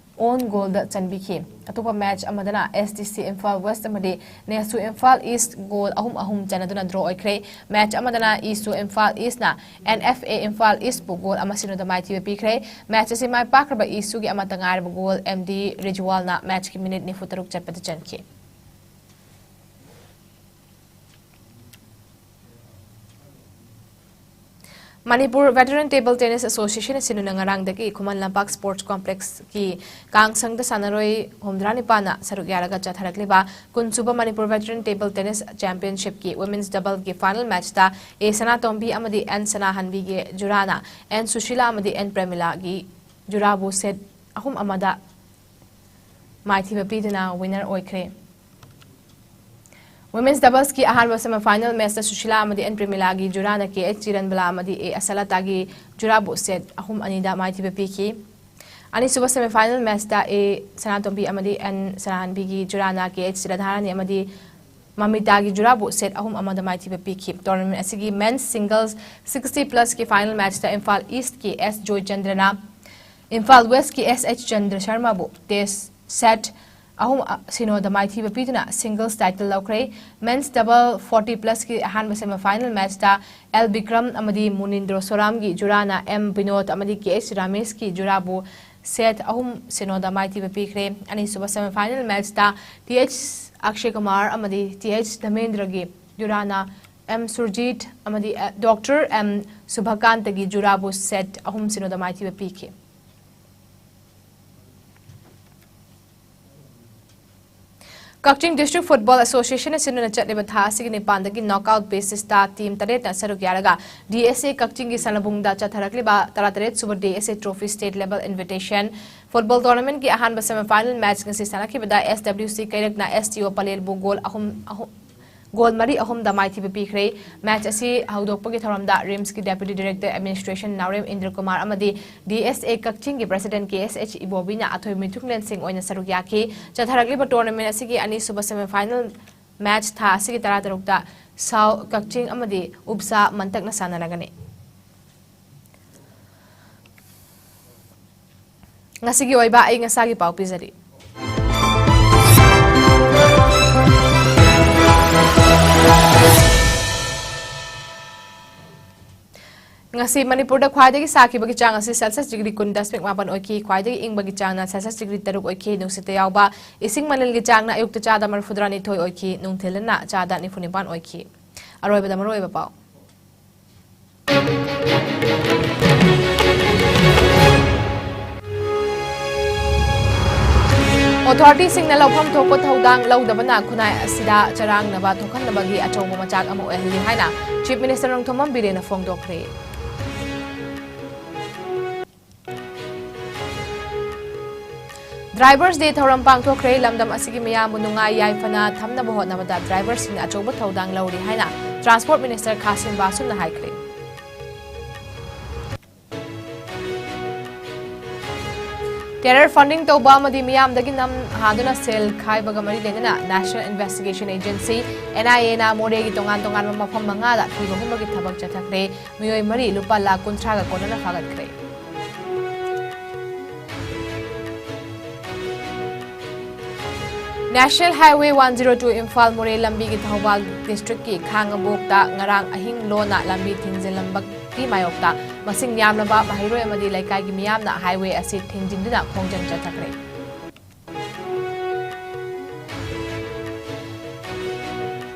own goalꯗ ꯆꯟꯕꯤꯈꯤ꯫ ꯑꯇꯣꯞꯄ ꯃꯦꯆ ꯑꯃꯗꯅ ꯑꯦꯁ ꯗꯤ ꯁꯤ ꯏꯝꯐꯥꯜ ꯋꯦꯁ ꯑꯃꯗꯤ ꯅꯦꯁꯨ ꯏꯝꯐꯥꯜ ꯏꯁ ꯒꯣꯜ ꯑꯍꯨꯝ ꯑꯍꯨꯝ ꯆꯟꯅꯗꯨꯅ ꯗ꯭ꯔꯣ ꯑꯣꯏꯈ꯭ꯔꯦ꯫ ꯃꯦꯆ ꯑꯃꯗꯅ ꯏꯁꯨ ꯏꯝꯐꯥꯜ ꯏꯁꯅ ꯑꯦꯟ ꯑꯦꯐ ꯑꯦ ꯏꯝꯐꯥꯜ ꯏꯁꯄꯨ ꯒꯣꯜ ꯑꯃ ꯁꯤꯅꯣꯗ ꯃꯥꯏꯊꯤꯕ ꯄꯤꯈ꯭ꯔꯦ꯫ ꯃꯦꯆ ꯑꯁꯤ ꯃꯥꯏ ꯄꯥꯛꯈ꯭ꯔꯕ ꯏꯁꯨꯒꯤ ꯑꯃꯠꯇ ꯉꯥꯏꯔꯕ ꯒꯣꯜ ꯑꯦꯝ ꯗꯤ ꯔꯤꯖꯋꯥꯜꯅ ꯃꯦꯆꯀꯤ ꯃꯤꯅꯤꯠ ꯅꯤꯐꯨ ꯇꯔꯨꯛ ꯆꯠꯄꯗ ꯆꯟꯈꯤ꯫ Manipur veteran table tennis association ꯑꯁꯤꯅ ꯉꯔꯥꯡꯗꯒꯤ ꯈꯨꯃꯟ ꯂꯝꯄꯥꯛ ꯁ꯭ꯄꯣꯔꯠꯁ ꯀꯣꯝꯄ꯭ꯂꯦꯛꯁꯀꯤ ꯀꯥꯡꯁꯪꯗ ꯁꯥꯟꯅꯔꯣꯏ ꯍꯨꯝꯗ꯭ꯔꯥ ꯅꯤꯄꯥꯟꯅ ꯁꯔꯨꯛ ꯌꯥꯔꯒ ꯆꯠꯊꯔꯛꯂꯤꯕ ꯀꯨꯟꯁꯨꯕ ꯃꯅꯤꯄꯨꯔ ꯚꯦꯇꯔꯟ ꯇꯦꯕꯜ ꯇꯦꯅꯤꯁ ꯆꯦꯝꯄꯤꯌꯟꯁꯤꯞꯀꯤ ꯋꯨꯃꯦꯟꯁ ꯗꯕꯜꯒꯤ ꯐꯥꯏꯅꯦꯜ ꯃꯦꯆꯇ ꯑꯦ ꯁꯅꯥꯇꯣꯝꯕꯤ ꯑꯃꯗꯤ ꯑꯦꯟ ꯁꯅꯥꯍꯟꯕꯤꯒꯤ ꯖꯨꯔꯥꯅ ꯑꯦꯟ ꯁꯨꯁꯤꯂꯥ ꯑꯃꯗꯤ ꯑꯦꯟ ꯄ꯭ꯔꯦꯃꯤꯂꯥꯒꯤ ꯖꯨꯔꯥꯕꯨ ꯁꯦꯠ ꯑꯍꯨꯝ ꯑꯃꯗ ꯃꯥꯏꯊꯤꯕ ꯄꯤꯗꯨꯅ ꯋꯤꯅꯔ ꯑꯣꯏꯈ꯭ꯔꯦ꯫ ꯋꯨꯃꯦꯟꯁ ꯗꯕꯜꯁꯀꯤ ꯑꯍꯥꯟꯕ ꯁꯦꯃꯤꯐꯥꯏꯅꯦꯜ ꯃꯦꯆꯇ ꯁꯨꯁꯤꯂꯥ ꯑꯃꯗꯤ ꯑꯦꯟ ꯄ꯭ꯔꯦꯃꯤꯂꯥꯒꯤ ꯖꯨꯔꯥꯅ ꯀꯦ ꯑꯩꯆ ꯆꯤꯔꯟꯕꯂꯥ ꯑꯃꯗꯤ ꯑꯦ ꯑꯁꯂꯇꯥꯒꯤ ꯖꯨꯔꯥꯕꯨ ꯁꯦꯠ ꯑꯍꯨꯝ ꯑꯅꯤꯗ ꯃꯥꯏꯊꯤꯕ ꯄꯤꯈꯤ꯫ ꯑꯅꯤꯁꯨꯕ ꯁꯦꯃꯤꯐꯥꯏꯅꯦꯜ ꯃꯦꯆꯇ ꯑꯦ ꯁꯅꯥꯇꯣꯝꯕꯤ ꯑꯃꯗꯤ ꯑꯦꯟ ꯁꯅꯥꯍꯟꯕꯤꯒꯤ ꯖꯨꯔꯥꯅ ꯀꯦ ꯑꯩꯆ ꯔꯥꯙꯥꯔꯥꯅꯤ ꯑꯃꯗꯤ ꯃꯃꯤꯇꯥꯒꯤ ꯖꯨꯔꯥꯕꯨ ꯁꯦꯠ ꯑꯍꯨꯝ ꯑꯃꯗ ꯃꯥꯏꯊꯤꯕ ꯄꯤꯈꯤ꯫ ꯇꯣꯔꯅꯥꯃꯦꯟ ꯑꯁꯤꯒꯤ ꯃꯦꯟꯁ ꯁꯤꯡꯒꯜꯁ ꯁꯤꯛꯁꯇꯤ ꯄ꯭ꯂꯁꯀꯤ ꯐꯥꯏꯅꯦꯜ ꯃꯦꯆꯇ ꯏꯝꯐꯥꯜ ꯏꯁ꯭ꯠꯀꯤ ꯑꯦꯁ ꯖꯣꯏꯆꯟꯗ꯭ꯔꯅ ꯏꯝꯐꯥꯜ ꯋꯦꯁ꯭ꯠꯀꯤ ꯑꯦꯁ ꯑꯩꯆ ꯆꯟꯗ꯭ꯔ ꯁꯔꯃꯕꯨ ꯇꯦꯁ ꯁꯦꯠ ꯑꯍꯨꯝ ꯁꯤꯅꯣꯗ ꯃꯥꯏꯊꯤꯕ ꯄꯤꯗꯨꯅ ꯁꯤꯡꯒꯜꯁ ꯇꯥꯏꯇꯜ ꯂꯧꯈ꯭ꯔꯦ꯫ ꯃꯦꯟꯁ ꯗꯕꯜ ꯐꯣꯔꯇꯤ ꯄ꯭ꯂꯁꯀꯤ ꯑꯍꯥꯟꯕ ꯁꯦꯃꯤꯐꯥꯏꯅꯦꯜ ꯃꯦꯆꯇ ꯑꯦꯜ ꯕꯤꯀ꯭ꯔꯝ ꯑꯃꯗꯤ ꯃꯨꯅꯤꯟꯗ꯭ꯔꯣ ꯁꯣꯔꯥꯝꯒꯤ ꯖꯨꯔꯥꯅ ꯑꯦꯝ ꯕꯤꯅꯣꯗ ꯑꯃꯗꯤ ꯀꯦ ꯑꯩꯆ ꯔꯥꯃꯦꯁꯀꯤ ꯖꯨꯔꯥꯕꯨ ꯁꯦꯠ ꯑꯍꯨꯝ ꯁꯤꯅꯣꯗ ꯃꯥꯏꯊꯤꯕ ꯄꯤꯈ꯭ꯔꯦ꯫ ꯑꯅꯤꯁꯨꯕ ꯁꯦꯃꯤꯐꯥꯏꯅꯦꯜ ꯃꯦꯆꯇ ꯇꯤ ꯑꯩꯆ ꯑꯛꯁꯦ ꯀꯨꯃꯥꯔ ꯑꯃꯗꯤ ꯇꯤ ꯑꯩꯆ ꯙꯃꯦꯟꯗ꯭ꯔꯒꯤ ꯖꯨꯔꯥꯅ ꯑꯦꯝ ꯁꯨꯔꯖꯤꯠ ꯑꯃꯗꯤ ꯗꯣꯛꯇꯔ ꯑꯦꯝ ꯁꯨꯚꯀꯥꯟꯇꯒꯤ ꯖꯨꯔꯥꯕꯨ ꯁꯦꯠ ꯑꯍꯨꯝ ꯁꯤꯅꯣꯗ ꯃꯥꯏꯊꯤꯕ ꯄꯤꯈꯤ꯫ ꯀꯛꯆꯤꯡ ꯗꯤꯁꯇ꯭ꯔꯤꯛ ꯐꯨꯠꯕꯣꯜ ꯑꯦꯁꯣꯁꯤꯌꯦꯁꯟꯅ ꯁꯤꯟꯗꯨꯅ ꯆꯠꯂꯤꯕ ꯊꯥ ꯑꯁꯤꯒꯤ ꯅꯤꯄꯥꯟꯗꯒꯤ ꯅꯣꯛꯑꯥꯎꯠ ꯕꯦꯁꯤꯁꯇ ꯇꯤꯝ ꯇꯔꯦꯠꯅ ꯁꯔꯨꯛ ꯌꯥꯔꯒ ꯗꯤ ꯑꯦꯁ ꯑꯦ ꯀꯛꯆꯤꯡꯒꯤ ꯁꯅꯥꯕꯨꯡꯗ ꯆꯠꯊꯔꯛꯂꯤꯕ ꯇꯔꯥꯇꯔꯦꯠ ꯁꯨꯕ D S A trophy state level invitation football ꯇꯣꯔꯅꯥꯃꯦꯟꯠꯀꯤ ꯑꯍꯥꯟꯕ ꯁꯦꯃꯤꯐꯥꯏꯅꯦꯜ ꯃꯦꯆ ꯉꯁꯤ ꯁꯥꯟꯅꯈꯤꯕꯗ ꯑꯦꯁ ꯗꯕ꯭ꯂꯤꯎ ꯁꯤ ꯀꯩꯔꯛꯅ ꯑꯦꯁ ꯇꯤ ꯑꯣ ꯄꯂꯦꯜꯕꯨ ꯒꯣꯜ ꯑꯍꯨꯝ, ꯑꯍꯨꯝ, ꯒꯣꯜ ꯃꯔꯤ ꯑꯍꯨꯝꯗ ꯃꯥꯏꯊꯤꯕ ꯄꯤꯈ꯭ꯔꯦ꯫ ꯃꯦꯆ ꯑꯁꯤ ꯍꯧꯗꯣꯛꯄꯒꯤ ꯊꯧꯔꯝꯗ ꯔꯤꯝꯁꯀꯤ ꯗꯦꯄ꯭ꯌꯨꯇꯤ ꯗꯥꯏꯔꯦꯛꯇꯔ ꯑꯦꯗꯃꯤꯅꯤꯁꯇ꯭ꯔꯦꯁꯟ ꯅꯥꯎꯔꯦꯝ ꯏꯟꯗ꯭ꯔ ꯀꯨꯃꯥꯔ ꯑꯃꯗꯤ ꯗꯤ ꯑꯦꯁ ꯑꯦ ꯀꯛꯆꯤꯡꯒꯤ ꯄ꯭ꯔꯁꯤꯗꯦꯟꯠ ꯀꯦ ꯑꯦꯁ ꯑꯩꯆ ꯏꯕꯣꯕꯤꯅ ꯑꯊꯣꯏ ꯃꯤꯊꯨꯡꯂꯦꯟꯁꯤꯡ ꯑꯣꯏꯅ ꯁꯔꯨꯛ ꯌꯥꯈꯤ꯫ ꯆꯠꯊꯔꯛꯂꯤꯕ ꯇꯣꯔꯅꯥꯃꯦꯟꯠ ꯑꯁꯤꯒꯤ ꯑꯅꯤꯁꯨꯕ ꯁꯦꯃꯤꯐꯥꯏꯅꯦꯜ ꯃꯦꯆ ꯊꯥ ꯑꯁꯤꯒꯤ ꯇꯔꯥꯇꯔꯨꯛꯇ ꯁꯥꯎ ꯀꯛꯆꯤꯡ ꯑꯃꯗꯤ ꯎꯞꯁꯥ ꯃꯟꯇꯛꯅ ꯁꯥꯟꯅꯔꯒꯅꯤ꯫ ꯉꯁꯤꯒꯤ ꯑꯣꯏꯕ ꯑꯏꯪ ꯑꯁꯥꯒꯤ ꯄꯥꯎ ꯄꯤꯖꯔꯤ꯫ ꯉꯁꯤ ꯃꯅꯤꯄꯨꯔꯗ ꯈ꯭ꯋꯥꯏꯗꯒꯤ ꯁꯥꯈꯤꯕꯒꯤ ꯆꯥꯡ ꯑꯁꯤ ꯁꯦꯜꯁꯤꯌꯁ ꯗꯤꯒ꯭ꯔꯤ ꯀꯨꯟ ꯗꯁꯃꯤꯛ ꯃꯥꯄꯟ ꯑꯣꯏꯈꯤ꯫ ꯈ꯭ꯋꯥꯏꯗꯒꯤ ꯏꯪꯕꯒꯤ ꯆꯥꯡꯅ ꯁꯦꯜꯁꯤꯌꯁ ꯗꯤꯒ꯭ꯔꯤ ꯇꯔꯨꯛ ꯑꯣꯏꯈꯤ꯫ ꯅꯨꯡꯁꯤꯠꯇ ꯌꯥꯎꯕ ꯏꯁꯤꯡ ꯃꯅꯤꯜꯒꯤ ꯆꯥꯡꯅ ꯑꯌꯨꯛꯇ ꯆꯥꯗ ꯃꯔꯤꯐꯨꯇꯔꯥꯅꯤꯊꯣꯏ ꯑꯣꯏꯈꯤ꯫ ꯅꯨꯡꯊꯤꯜꯗꯅ ꯆꯥꯗ ꯅꯤꯐꯨꯅꯤꯄꯥꯟ ꯑꯣꯏꯈꯤ꯫ ꯑꯔꯣꯏꯕꯗ ꯃꯔꯨꯑꯣꯏꯕ ꯄꯥꯎ꯫ ꯑꯣꯊꯣꯔꯤꯇꯤꯁꯤꯡꯅ ꯂꯧꯐꯝ ꯊꯣꯛꯄ ꯊꯧꯗꯥꯡ ꯂꯧꯗꯕꯅ ꯈꯨꯟꯅꯥꯏ ꯑꯁꯤꯗ ꯆꯔꯥꯡꯅꯕ ꯊꯣꯛꯍꯟꯅꯕꯒꯤ ꯑꯆꯧꯕ ꯃꯆꯥꯛ ꯑꯃ ꯑꯣꯏꯍꯜꯂꯤ ꯍꯥꯏꯅ ꯆꯤꯐ ꯃꯤꯅꯤꯁꯇꯔ ꯅꯣꯡꯊꯣꯝꯕꯝ ꯕꯤꯔꯦꯟꯅ ꯐꯣꯡꯗꯣꯛꯈ꯭ꯔꯦ꯫ ꯗ꯭ꯔꯥꯏꯚꯔꯁ ꯗꯦ ꯊꯧꯔꯝ ꯄꯥꯡꯊꯣꯛꯈ꯭ꯔꯦ꯫ ꯂꯝꯗꯝ ꯑꯁꯤꯒꯤ ꯃꯤꯌꯥꯝꯕꯨ ꯅꯨꯡꯉꯥꯏ ꯌꯥꯏꯐꯅ ꯊꯝꯅꯕ ꯍꯣꯠꯅꯕꯗ ꯗ꯭ꯔꯥꯏꯚꯔꯁꯤꯡꯅ ꯑꯆꯧꯕ ꯊꯧꯗꯥꯡ ꯂꯧꯔꯤ ꯍꯥꯏꯅ ꯇ꯭ꯔꯥꯟꯁꯄꯣꯔꯠ ꯃꯤꯅꯤꯁꯇꯔ ꯈꯥꯁꯤꯝ ꯕꯥꯁꯨꯝꯅ ꯍꯥꯏꯈ꯭ꯔꯦ꯫ ꯇꯦꯔꯔ ꯐꯟꯗꯤꯡ ꯇꯧꯕ ꯑꯃꯗꯤ ꯃꯤꯌꯥꯝꯗꯒꯤ ꯅꯝ ꯍꯥꯗꯨꯅ ꯁꯦꯜ ꯈꯥꯏꯕꯒ ꯃꯔꯤ ꯂꯩꯅꯅ ꯅꯦꯁꯅꯦꯜ ꯏꯟꯚꯦꯁꯇꯤꯒꯦꯁꯟ ꯑꯦꯖꯦꯟꯁꯤ, ꯑꯦꯟ ꯑꯥꯏ ꯑꯦꯅ ꯃꯣꯔꯦꯒꯤ ꯇꯣꯉꯥꯟ ꯇꯣꯉꯥꯟꯕ ꯃꯐꯝ ꯃꯉꯥꯗ ꯊꯤꯕ ꯍꯨꯝꯕꯒꯤ ꯊꯕꯛ ꯆꯠꯊꯈ꯭ꯔꯦ꯫ ꯃꯤꯑꯣꯏ ꯃꯔꯤ ꯂꯨꯄꯥ ꯂꯥꯈ ꯀꯨꯟꯊ꯭ꯔꯥꯒ ꯀꯣꯟꯅꯅ ꯐꯥꯒꯠꯈ꯭ꯔꯦ꯫ National highway one zero two Imphal Moreh ꯂꯝꯕꯤꯒꯤ ꯊꯧꯕꯥꯜ ꯗꯤꯁꯇ꯭ꯔꯤꯛꯀꯤ ꯈꯥꯉꯕꯣꯛꯇ ꯉꯔꯥꯡ ꯑꯍꯤꯡ ꯂꯣꯟꯅ ꯂꯝꯕꯤ ꯊꯤꯡꯖꯤꯜꯂꯝꯕꯒꯤ ꯃꯥꯌꯣꯛꯇ ꯃꯁꯤꯡ ꯌꯥꯝꯂꯕ ꯃꯍꯩꯔꯣꯏ ꯑꯃꯗꯤ ꯂꯩꯀꯥꯏꯒꯤ ꯃꯤꯌꯥꯝꯅ ꯍꯥꯏꯋꯦ ꯑꯁꯤ ꯊꯤꯡꯖꯤꯟꯗꯨꯅ ꯈꯣꯡꯖꯪ ꯆꯠꯊꯈ꯭ꯔꯦ꯫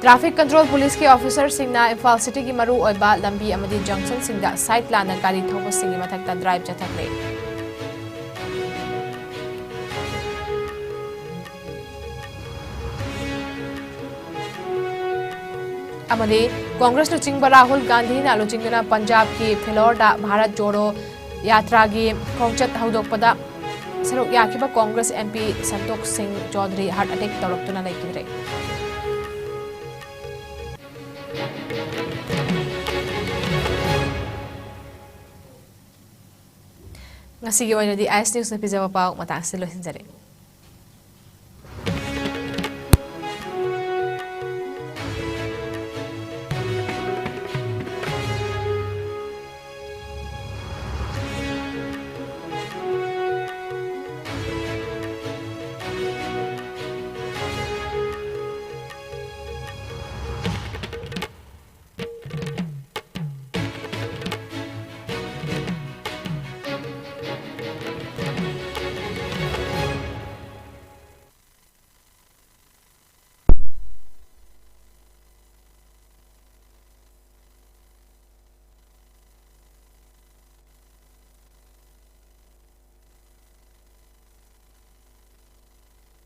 ꯇ꯭ꯔꯥꯐꯤꯛ ꯀꯟꯇ꯭ꯔꯣꯜ ꯄꯨꯂꯤꯁꯀꯤ ꯑꯣꯐꯤꯁꯔꯁꯤꯡꯅ ꯏꯝꯐꯥꯜ ꯁꯤꯇꯤꯒꯤ ꯃꯔꯨ ꯑꯣꯏꯕ ꯂꯝꯕꯤ ꯑꯃꯗꯤ ꯖꯪꯁꯟꯁꯤꯡꯗ ꯁꯥꯏꯠ ꯂꯥꯟꯅ ꯒꯥꯔꯤ ꯊꯧꯕꯁꯤꯡꯒꯤ ꯃꯊꯛꯇ ꯗ꯭ꯔꯥꯏꯚ ꯆꯠꯊꯈ꯭ꯔꯦ꯫ ꯑꯃꯗꯤ ꯀꯣꯡꯒ꯭ꯔꯦꯁ ꯂꯨꯆꯤꯡꯕ ꯔꯥꯍꯨꯜ ꯒꯥꯟꯙꯤꯅ ꯂꯨꯆꯤꯡꯗꯨꯅ ꯄꯟꯖꯥꯕꯀꯤ ꯐꯤꯂꯣꯔꯗ ꯚꯥꯔꯠ ꯖꯣꯔꯣ ꯌꯥꯇ꯭ꯔꯥꯒꯤ ꯈꯣꯡꯆꯠ ꯍꯧꯗꯣꯛꯄꯗ ꯁꯔꯨꯛ ꯌꯥꯈꯤꯕ ꯀꯣꯡꯒ꯭ꯔꯦꯁ ꯑꯦꯝ ꯄꯤ ꯁꯟꯇꯣꯛ ꯁꯤꯡ ꯆꯧꯙꯨꯔꯤ ꯍꯥꯔꯠ ꯑꯦꯇꯦꯛ ꯇꯧꯔꯛꯇꯨꯅ ꯂꯩꯈꯤꯗ꯭ꯔꯦ꯫ ꯉꯁꯤꯒꯤ ꯑꯣꯏꯅꯗꯤ ꯑꯥꯏ ꯑꯦꯁ ꯅ꯭ꯌꯨꯁꯅ ꯄꯤꯖꯕ ꯄꯥꯎ ꯃꯇꯥꯡ ꯑꯁꯤꯗ ꯂꯣꯏꯁꯤꯟꯖꯔꯦ꯫